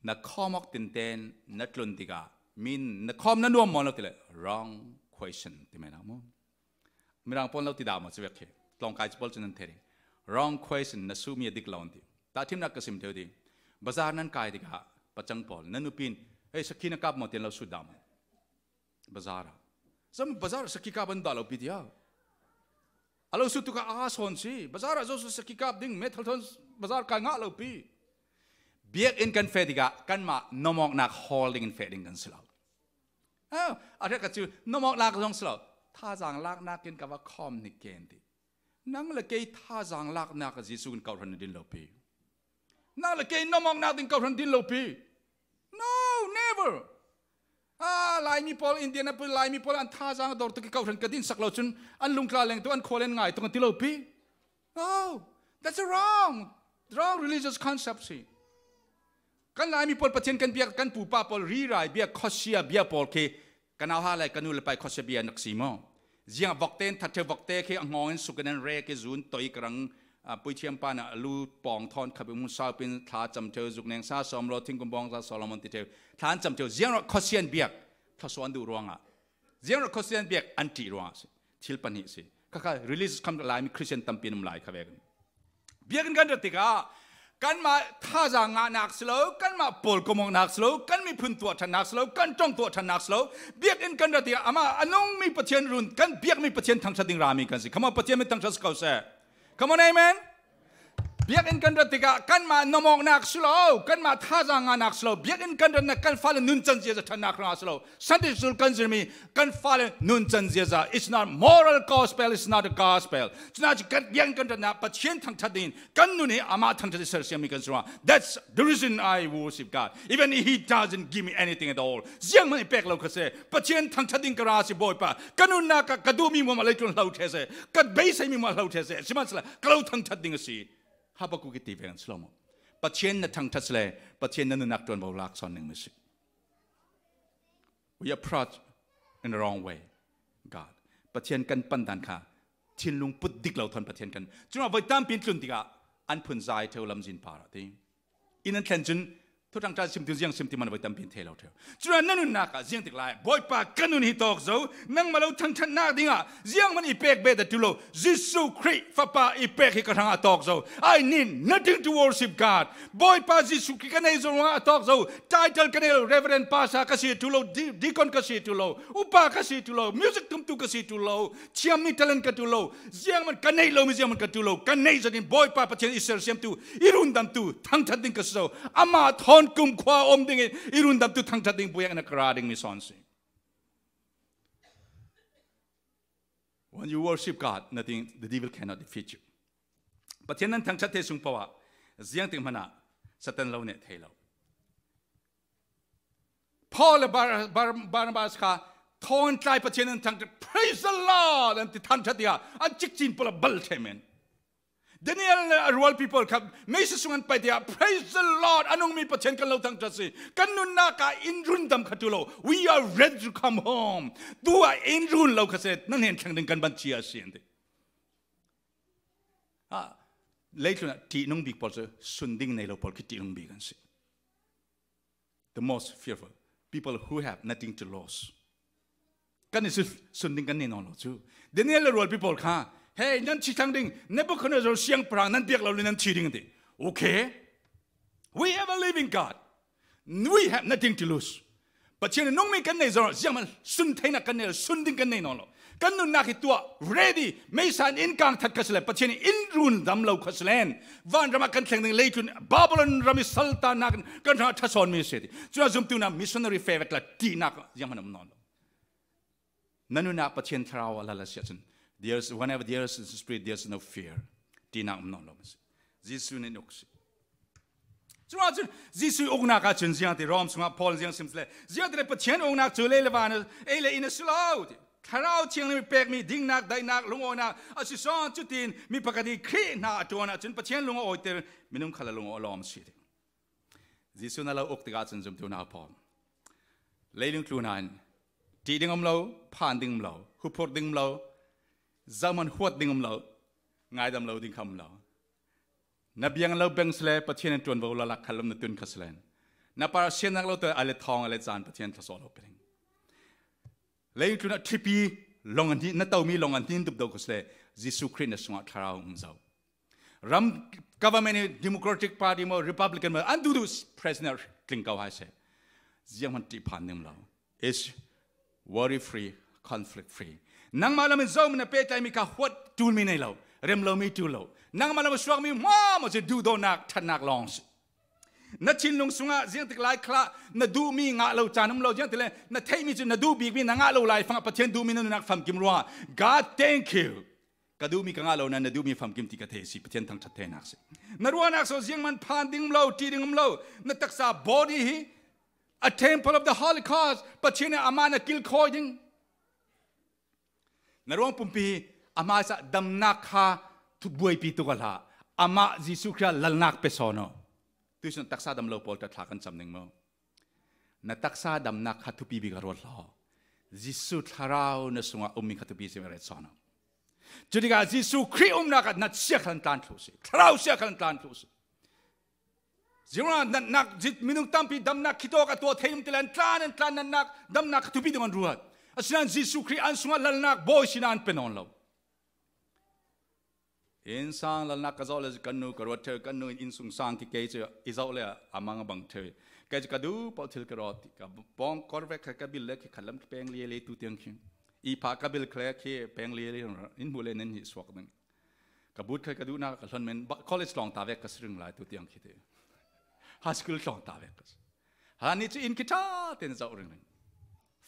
Na khawm awk tinten na tlun tikah min na khawm na nuam maw lo ti le wrong question ti mai lo maw? Mirang pawl lo ti dah maw cu vek khi. Tlawngkai cu pawl cu nan thei ding. Wrong question na suhmi a dik lo an ti. Tahṭhimnak ka sim theu ding. Bazar nan kai tikah pacang pawl. Nan nupin, "Hei, sakhi na kap maw?" tian lo sut dah maw? Bazar ah. Zam bazar ah sakhi kap an dah lo pi tiah. A lo sut tukah a sawn si. Bazar ah zo su sakhi kap ding. Metal thon bazar kai ngah lo pi. Biakinn kan feh tikah kanmah nomawknak hawl dingin feh ding kan si lo. Ah, a hriat ka cu, nomawknak zong si lo. Thazaang laknak in ka va khawm hnik ken ti. Nang le kei thazaang laknak a Jesuh in kau hran a din lo pi. Nang le kei nomawknak ding kau hran din lo pi. No, never. Ah, Laimi pawl, India na pui Laimi pawl an thazaang a dor tuk i kau hran ka din sak lo cun an lungtla leng tu an khual an ngai tuk an ti lo pi. No, that's a wrong, wrong religious concept si. Kan Laimi pawl Pathian kan biak, kan pupa pawl rirai biak, khuasia bia pawl khi kan auha le kan nu le pai khuasia bia nak si maw? Ziang vokte in that theu vokte khi a ngawng in suk in an rek i zun toi ka rang, ah, puithiam pan a lu pawng thawn kha bi mun sau pin thla cam theu zuk neng sa sawm lo thingkum bawng sa Solomon ti theu thla an cam theu ziang rawh khuasia an biak thluasuah an duh ruangah ziang rawh khuasia an biak an ṭih ruangah si. Thil pahnih si. Kha kha religious kham Laimi Christian tampi an um lai kha ve kan. Biakinn kan rat tikah kanmah thazaang ngahnak si lo, kanmah pawl komawknak si lo, kan miphun tuah ṭhannak si lo, kan ṭong tuah ṭhannak si lo. Biakinn kan rat tikah amah a nungmi Pathian run, kan biakmi Pathian thangṭhat ding rami kan si. Come on, Pathian min thangṭhat si ko seh. Come on, amen. Biakinn kan rat tikah kanmah nomawknak si lo, kanmah thazaang ngahnak si lo. Biakinn kan ratnak kan fale nuncan ziaza ṭhannak hrangah si lo. Sunday school kan zirmi kan fale nuncan ziaza. It's not moral gospel, it's not a gospel. Cunah cu kan biakinn kan ratnak Pathian thangṭhat dingin kan nun hi amah thangṭhat i sersiammi kan si ruangah. That's the reason I worship God. Even if He doesn't give me anything at all. Zianghman i pek lo kha seh. Pathian thangṭhat ding ka ra si Bawipa. Ka nunnak ah ka duhmi muam a leitlun hlo ṭheh seh. Ka beiseimi muam a hlo ṭheh seh. Sihmanhsehlaw ka lo thangṭhat ding a si. Habakuk i ti ve kan si lo maw? Pathian na thangṭhat si le, Pathian na nunnak ṭuan bo lak sawn ning mi si. We approach in the wrong way, God. Pathian kan pan dan kha, thinlung put dik lo thawn Pathian kan. Cunah voi tampi in tlun tikah, an phun zai theu lamzin par ah ti. In an thlen cun, thuṭang ṭha sim tu ziang sim ti man voi tampi in thei lo theu. Cunah na nunnak ah ziang tik lai, Bawipa ka nun hi tawk zo, nangmah lo thangṭhatnak dingah, ziangman i pek bet a tu lo, Jesuh Khrih Fapa i pek hi ka hrangah a tawk zo. I need nothing to worship God. Bawipa Jesuh Khrih ka nei zo ruangah a tawk zo. Title ka nei lo, Reverend Pastor ka si tu lo, di-, Deacon ka si tu lo, Upa ka si tu lo, music tumtu ka si tu lo, thiammi talent ka tu lo, ziangman ka neih lomi ziangman ka tu lo, ka neih zatin Bawipa Pathian i sersiamtu, i rundamtu, thangṭhat ding ka si zo. Amah thawn kumkhua om dingin i rundamtu thangṭhat ding buyak na ka ra dingmi sawn si. When you worship God, nothing, the devil cannot defeat you. Pathian nan thangṭhat thei sung paoh ah, ziangtik hmanah Satan lo neh thei lo. Paul le Bar-, Bar-, Barnabas kha thawn tlai Pathian an thangṭhat, "Praise the Lord," an ti thangṭhat tikah an cikcin pawl a bal ṭheh men. Daniel le a rualpi pawl kha meisa sung an pai tikah, "Praise the Lord, a nungmi Pathian kan lo thangṭhat si. Kan nunnak ah in rundam kha tu lo. We are ready to come home." Tu ah in run lo kha si, nan hnen thleng ding kan ban chia si an ti. Ah, leitlun ah ṭihnung bik pawl cu sun ding nei lo pawl khi ṭihnung bik an si. The most fearful, people who have nothing to lose. Kan i sun ding kan nei nawn lo cu. Daniel le rualpi pawl kha, "Hey, nan thi thlang ding, Nebuchadnezzar siangpahrang nan biak lo le nan thi ding," an ti. Okay. We have a living God. We have nothing to lose. Pathian nungmi kan nei zong, zianghman sun theinak kan nei lo, sun ding kan nei nawn lo. Kan nunnak hi tuah, ready, meisa in in kang that kha si le, Pathian in rundam lo kha si len, vanram ah kan thleng ding, leitlun Babylon ram i saltannak in kan hrangah ṭha sawnmi si ti. Cun a zumtu na missionary favourite la ṭihnak zianghman a um nawn lo. Na nunnak Pathian Thlarau a lal a si ahcun, there's, whenever there's a spirit, there's no fear. Ṭihnak um nawn lo si. Jesuh nih uk si. Curuangah cun Jesuh uknak ah cun ziang ti, Rom sungah Paul ziang sim le, ziang ti le Pathian uknak cu lei le van, ei le in a si lo ti. Thlarau Thianghlim pekmi dingnak, daihnak, lungawinak a si sawn, cutin mi pakhat i Khrih hna a ṭuan ahcun Pathian lung a awiter, minung khal a lung a lawm si ti. Jesuh na lo uk tikah cun zumtu na Paul, leilung tlun ah ṭih ding um lo, phan ding um lo, huphurh ding um lo, zohman huat ding um lo, ngaidam lo ding kha um lo. Na biang lo beng si le Pathian in ṭuanvo lo lak khallam na tun kha si len, na par siannak lo te a le thawng a le caan Pathian thluasuah lo pe ding. Leitlun ah ṭhipi lawng an hnin, na tomi lawng an hnin dup do kha si le, Jesuh Khrih na sungah Thlarau um zo. Ram government hi Democratic Party maw, Republican maw, an duhduh president tling ko hai seh. Zianghman ṭih phan ding um lo. It's worry free, conflict free. Nangmah lam in zohman na pehtlaimi kha huat ṭulmi nei lo, rem lomi ṭul lo. Nangmah lam a suakmi hmuahhmuah cu duhdawtnak, ṭhatnak lawng si. Na thinlung sungah ziangtik lai khalah na duhmi ngah lo caan um lo, ziangtik le na theihmi cu na duh bikmi na ngah lo lai fangah Pathian duhmi na nunnak famkim rua. God, thank you. Ka duhmi ka ngah lo, na, na duhmi famkim ti ka thei si, Pathian thangṭhat theinak si. Na ruahnak so ziangman phan ding um lo, ṭih ding um lo. Na taksa body hi a temple of the Holy Ghost, Pathian in amah na kilkhawi ding. Na ruang pumpi hi a hmaisa damnak kha thu buaipi tuk a hlah. Amah Jesuh Khrih ah lalnak pe sawn aw. Tuihsun taksa dam lo pawl ta thla kan cam ding maw? Na taksa damnak kha thupi bik a ruat hlah. Jesuh Thlarau na sungah ummi kha thupi si ret sawn aw. Cutikah Jesuh Khrih umnak ah nat siak khan tlan thluh si. Thlarau siak khan tlan thluh si. Ziora natnak, zit minung tampi damnak khitawk a tuah thei um ti le an tlan, an tlan, natnak, damnak kha thupi ding an ruat. Asinain Jesuh Khrih an sungah lalnak bawi sinan pe nawn lo. Innsang lalnak ka zoh le kan nu ka ruat theu, kan nu in innsungsang khi kei cu i zoh le a mang a bang theu. Kei cu ka duh paoh thil ka rawt ti ka bawng kor vek kha ka bil le khi khat lam peng lia le tu tiang khi i pha ka bil khle khi peng lia le in hmuh le nen hi suak ding. Ka but kha ka duhnak ka hlon men, ba-, college tlawng ta vek ka si ring lai tu tiang khi te. High school tlawng ta vek ka si. Hlan ni cu inn khi ṭha tein zoh ring ring.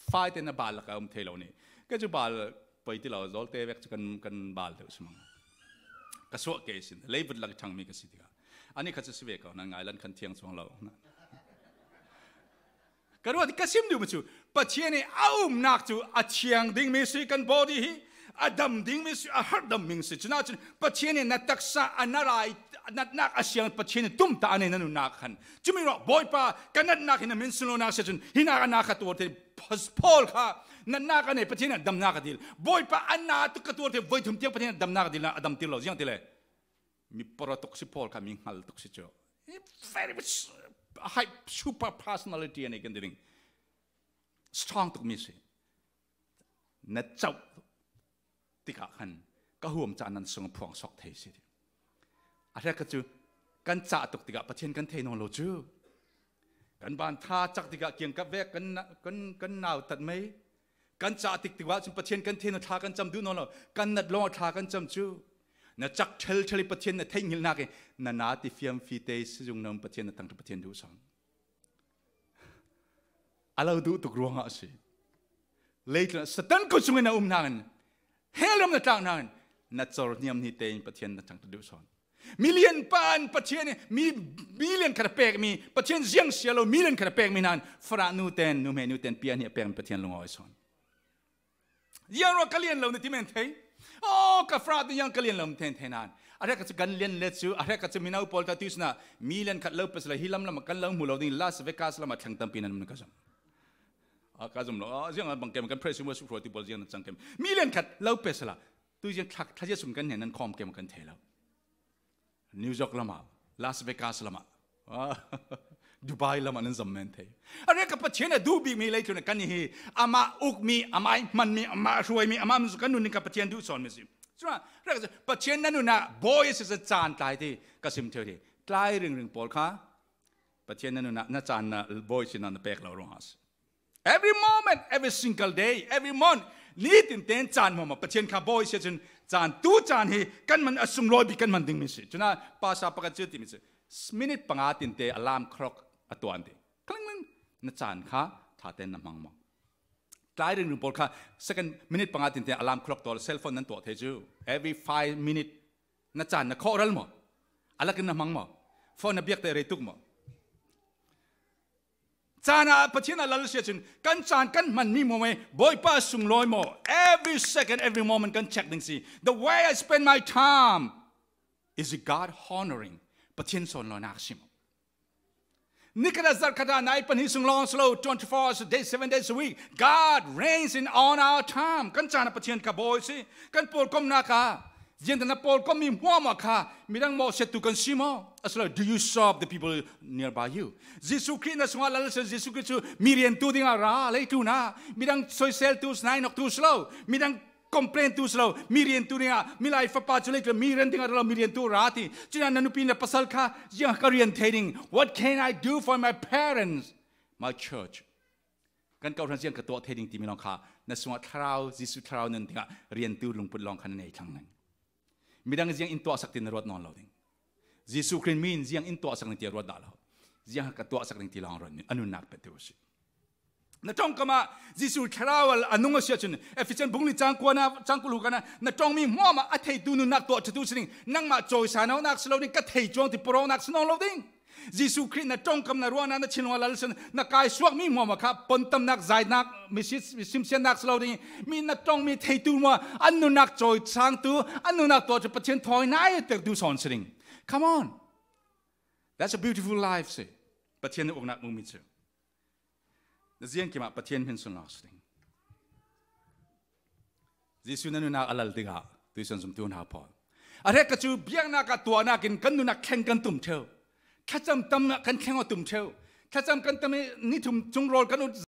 Fai tein a bal lak a um thei lo nih. Kei cu bal poi ti lo, zawl te vek cu kan, kan bal deuh si mang. Ka suah kei sin, leivut lak i ṭhangmi ka si tikah. Ani kha cu si ve ko, nan ngai lan khan thiang cuang lo. Ka ruat i ka sim duh mi cu, Pathian i a umnak cu a thiang dingmi si kan body hi, a dam dingmi si, a harh dam mi si. Cunah cun Pathian i na taksa a na rai, a natnak a siang Pathian i tumtah a nei na nunnak khan. Cumi ruah, Bawipa, ka natnak hi na min sun lonak si cun, hinak a na kha tuar te, Paul kha natnak a nei, Pathian a damnak a dil. Bawipa, a na tuk ka tuar te, voi thum tiang Pathian a damnak a dil, a dam tir lo, ziang ti le. Mi poro tuk si Paul kha mi hngal tuk si cu. Very much high super personality a nei kan ti ding. Strong tuk mi si. Na cauh tikah khan ka huam caah nan sung a phuang sawk thei si. A hre kha cu kan cah tuk tikah Pathian kan thei nawn lo cu. Kan ban tha cak tikah kiangkap vek kan na-, kan, kan nau tat mei. Kan cah tik tikah cun Pathian kan thei nawn, thla kan cam duh nawn lo. Kan nat lawng a thla kan cam cu. Na cak ṭhelṭhel i Pathian na theihngilhnak i na na ti fiamfi te si zung na um Pathian na tangṭha Pathian duh sawn. A lo duh tuk ruangah a si. Leitlun ah Satan kut sungin na um nain, hell ram na tlak nain, na cor hniamhni tein Pathian na tangṭha duh sawn. Milian pan Pathian, mi, milian khat a pekmi, Pathian ziang sia lo, milian khat a pekmi nain, farah nu ten, nuhmei nu ten, pian hi a pekmi Pathian lungawi sawn. Ziang ruah ka lian lo na ti men thei. Oh, ka farah tu ziang ka lian lo na thei thei nain. A rek a chu kan lian le chu, a rek a chu mino pawl ta tuisun a million khat lo pe sela hi lam lam a kan lo hmu lo ding, Las Vegas lam a thleng tampi nan um na ka zom. A ka zom lo, a ziang a bang kem kan praise and worship ruati pawl ziang na chang kem. Million khat lo pe sela, tu ziang thak, thak ziang sum kan hnen nan khawm kem kan thei lo. New York lam a, Las Vegas lam a, a, Dubai lam a nan zom men thei. A rek a Pathian a duh bik mi leitlun a kan hi, amah uk mi, amah hman mi, amah hruai mi, amah mi zu kan nun ning ka Pathian duh sawn mi si. Chuna, rek a chu Pathian na nun a bawi si sa chan tlai ti, ka sim theu ti. Tlai ring ring pawl kha, Pathian na nun a na chan na bawi si na na pek lo ruang a si. Every moment, every single day, every month, ni tin ten chan mawma Pathian kha bawi si a chun chan tu chan hi kan man a sung lawi bik kan man ding mi si. Chuna, pasa pakat chu ti mi si. Minute panga tin te alarm clock a tuan ti. Kling kling, na chan kha, tha ten na hmang maw. Tlai ring ring pawl kha, second minute panga tin te alarm clock tual, cell phone nan tuah thei chu. Every five minute, na chan na khawh ral maw. A lakin na hmang maw. Phone na biak te rei tuk maw. Chan a Pathian a lal si a chun, kan chan kan hman mi maw mai, Bawipa sung lawi maw. Every second, every moment kan check ding si. The way I spend my time, is it God honoring? Pathian sawn lawi nak si maw. Ni khat a zat khat a nai pahnih sung lawng si lo, twenty-four hours a day, seven days a week. God reigns in on our time. Kan chan a Pathian ka bawi si, kan pawl kom nak a. Ziang dan a pawl kom mi hmuahmah kha, midang mawh siat tu kan si maw. A si lo, do you serve the people nearby you? Jesu Khrih na sung a lal si, Jesu Khrih chu mi rian tu ding a ra, lei tu na. Midang soisel tu, snai nok tu si lo. Midang complain tu si lo, mi rian tu ding a, mi lai fapa chu lei tu, mi rian ding a ra lo, mi rian tu ra ti. Chuna na nupi na pasal kha, ziang ka rian thei ding. What can I do for my parents, my church? Kan kau hran ziang ka tuah thei ding ti mi long kha, na sung a thlarau, Jesu thlarau nan ding a, rian tu lungput long kha na nei thlang nang. Midang ziang in tuahsak tin na ruat nawn lo ding. Jesu Khrih min ziang in tuahsak ning ti a ruat dah lo. Ziang ka tuahsak ning ti long ruat ni, a nun nak pe tu si. Na tawngkam ah Jesu thlarau a nung a si a chun, Ephesian bung li chang kua na, chang kul hu ka na, na tawng mi hmuahmah a thei tu nun nak tuah chatu si ding, nangmah chawi sa nawn nak si lo ding, ka thei chuang ti puraw nak si nawn lo ding. Jesu Khrih na tawngkam na ruahna na thinlung a lal si a chun, na kai suak mi hmuahmah kha, pon tam nak, zai nak, mi si, mi sim sian nak si lo ding, mi na tawng mi thei tu hmuah, a nun nak chawi sang tu, a nun nak tuah chu Pathian thawi nai tek tu sawn si ding. Come on. That's a beautiful life, si. Pathian na uk nak mu mi chu. Na ziang kim ah Pathian min sun lawk si ding. Jesu na nun nak a lal ding ah, tuisun zum tu na pawl. A rek ka chu biak nak a tuah nak in kan nun nak thleng kan tum theu. Thlacham tam nak kan thleng a tum theu. Thlacham kan tam ni thum chung rawl kan ut,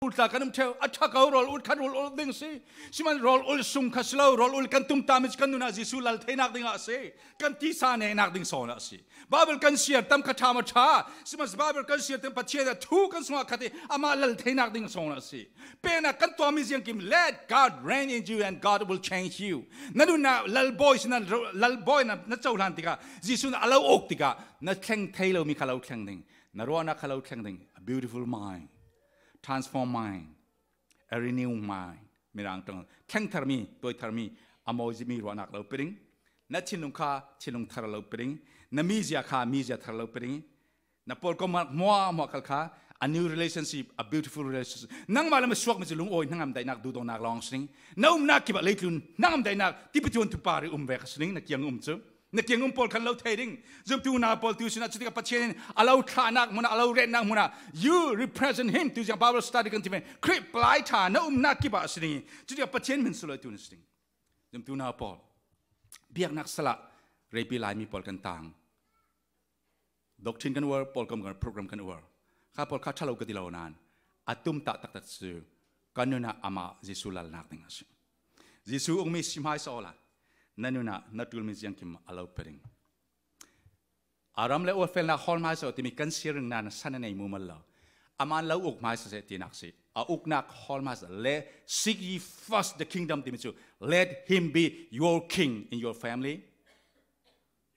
ulta kan um theu. A tha ko rawl ut khat rawl ut ding si. Siman rawl ut sung kha si lo, rawl ut kan tum tam mi kan nun nak Jesu lal thei nak ding a si. Kan tisa ne nak ding sawn a si. Bible kan siar tam kha tha ma tha. Siman Bible kan siar tam Pathian a thu kan sung a khat i ama lal thei nak ding sawn a si. Pena kan tua mi ziang kim, let God reign in you and God will change you. Na nun nak lal bawi si na, lal bawi na, na chau hlan tika, Jesu na a lo uk tika, na thleng thei lo mi kha lo thleng ding. Na ruah nak kha lo thleng ding. A beautiful mind. Transform mind. A renew mind. Mirang tong. Thleng thar mi, tuai thar mi, a mawi zi mi ruah nak lo piring. Na thinlung kha, thinlung thar lo piring. Na mi zia kha, mi zia thar lo piring. Na pawl ko mak hmua, hmua khal kha. A new relationship, a beautiful relationship. Nang ma lam a suak mi zi lung oi, nang am dai nak, du dong nak long sing. Na um nak kiba leitlun, nang am dai nak, tipi tuan tu pari um vek sing, na kiang um chu. Na kiang um pawl kan lo thei ding. Zumtu na pawl tu sina chutika Pathian in a lo thlah nak hmuna, a lo ret nak hmuna. You represent him. Tu ziang Bible study kan ti ven. Khrih palai tha na um nak kiba si ding. Chutika Pathian min suloi tu na si ding. Zumtu na pawl. Biak nak sala. Reipi lai mi pawl kan tang. Doctrine kan uar, pawl kam kan program kan uar. Kha pawl kha thalo ka ti lo nan. A tum tak tak tak su. Kan nun nak ama Jesu lal nak ding a si. Jesu ung mi si mai sa ola. Na nun nak, na tul mi ziang kim a lo pe ding. A ram le uar fel nak hol mai sa o ti mi kan si ring nan sa na nei mu mal lo. A man lo uk mai sa se ti nak si. A uk nak hol mai sa le seek ye first the kingdom ti mi chu. Let him be your king in your family,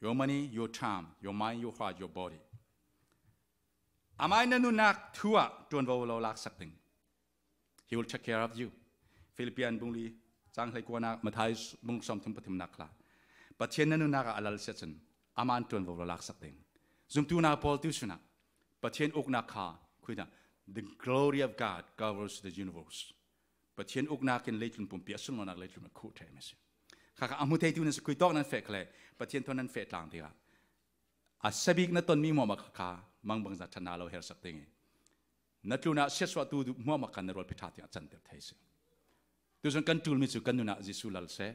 your money, your time, your mind, your heart, your body. A mai na nun nak thu a tuan vo lo lak sak ding. He will take care of you. Philippian bung li, chang hlei kua nak, Mathai bung som thum pathum nak la. Pathian na nun nak a lal sia chun, a man tuan vo lo lak sak ding. Zumtu na pawl tu suna. Pathian uk nak kha, khuida, the glory of God covers the universe. Pathian uk nak in leitlun pumpi a sun lo nak leitlun a khu thei mi si. Kha kha a mu thei tu na si khui tok nan fek le. Pathian thawn nan feh tlang dingah, a sabik na ton mi hmuahmah kha kha mangbangza ṭhatna lo hersak ding hi. Na tlunah siatsuahtu hmuahmah kha na rualpi ṭha dingah canter thei si. Tucun kan ṭulmi cu kan nunah Jesuh lal seh.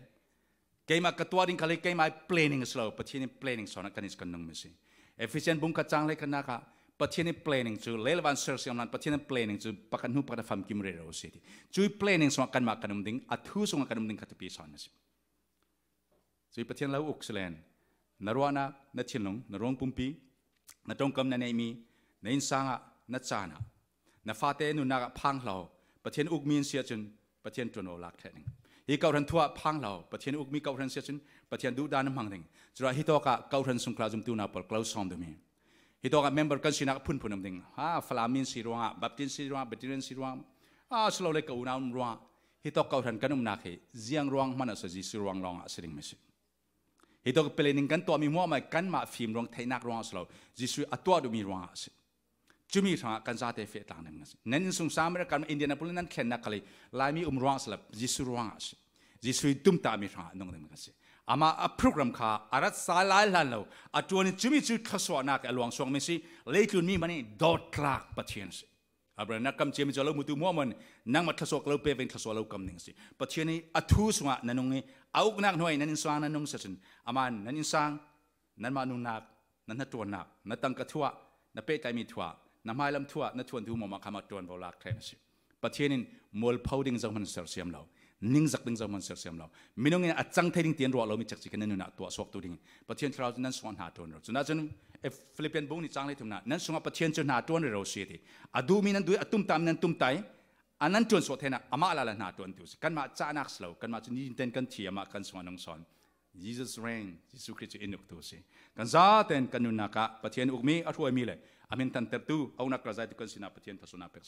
Keimah ka tuah ding khal hi, keimah planning a si lo, Pathian in planning sawnah kan in kan nungmi si. Efesian bung khat cang hleikhatnak ah Pathian in planning cu lei le van sersiam hlan, Pathian in planning cu pakhat hnu pakhat a famkim rero a si ti. Cui planning sungah kanmah kan um ding, a thu sungah kan um ding kha thupi sawn a si. Cui Pathian lo uk si len, na ruahnak, na thinlung, na ruang pumpi, na ṭongkam na neihmi, na innsang ah, na caan ah, na fate nunnak ah phang hlah. Pathian ukmi in si ahcun Pathian ṭuanvo lak ṭheh ding. Hi kawhhran thu ah phang hlah. Pathian ukmi kawhhran si ahcun Pathian duhdan a hmang ding. Curuah hitawk ah kawhhran sungkhla zumtu nau pawl ka lo sawm duhmi. Hitawk ah member kan sinak phunphun um ding. Ha, Falam mi si ruangah, Baptist si ruangah, Presbyterian si ruangah, a si lo le ka unau um ruangah, hitawk kawhhran kan umnak hi ziang ruang hmanh a si, Jesuh ruang lawngah a si dingmi si. Hitawk planning kan tuahmi hmuahmah kanmah fim ruang theihnak ruangah a si lo, Jesuh a tuah duhmi ruangah a si. Cumi hrangah kan zate feh tlang ding a si. Nan innsungsang America, Indianapolis nan thlennak khal hi Laimi um ruangah a si lo, Jesuh ruangah a si. Jesuh ih tumtahmi hrangah a nung ding a si. Amah a program kha a rat sa lai hlan lo, a ṭuan in cumi cu thluasuahnak ih a luangsuakmi si, leitlun mi hmanh ih dawttlak Pathian a si. Abraham, na kam ciami cu a lo hmutu hmuahmah in nangmah thluasuah ka lo pe ve, thluasuah lo kam ding a si. Pathian ih a thu sungah na nung ih a uknak hnuai nan innsang nan nung si ahcun amah in nan innsang, nanmah nunnak, na hnaṭuannak, na tangka thuah, na pehtlaihmi thuah, na hmailam thuah, na thuanthu hmuahmah kha mah ṭuanvo lak ṭheh a si. Pathian in mualpho ding zohman sersiam lo, ningzak ding zohman sersiam lo, minung in a cang thei ding ti an ruah lomi cekci kha nan nunah tuahsuaktu ding Pathian Thlarau cu nan sungah hna ṭuan ro. Cunah cun Philippian bung nih cang hleithumnak, nan sungah Pathian cu hna ṭuan rero si ti. A duhmi nan duh ih, a tumtahmi nan tumtah ih, a nan ṭuansuah theinak amah lala hna ṭuantu si. Kanmah cahnak si lo, kanmah cu nitin kan thi, amah kan sungah nung sawn. Jesus reign, Jesuh Khrih cu in uktu si. Kan zaten kan nunnak ah Pathian ukmi, a hruaimi le a hmin thantertu, a uknak kalzaitu kan sinah Pathian thluasuahnak pek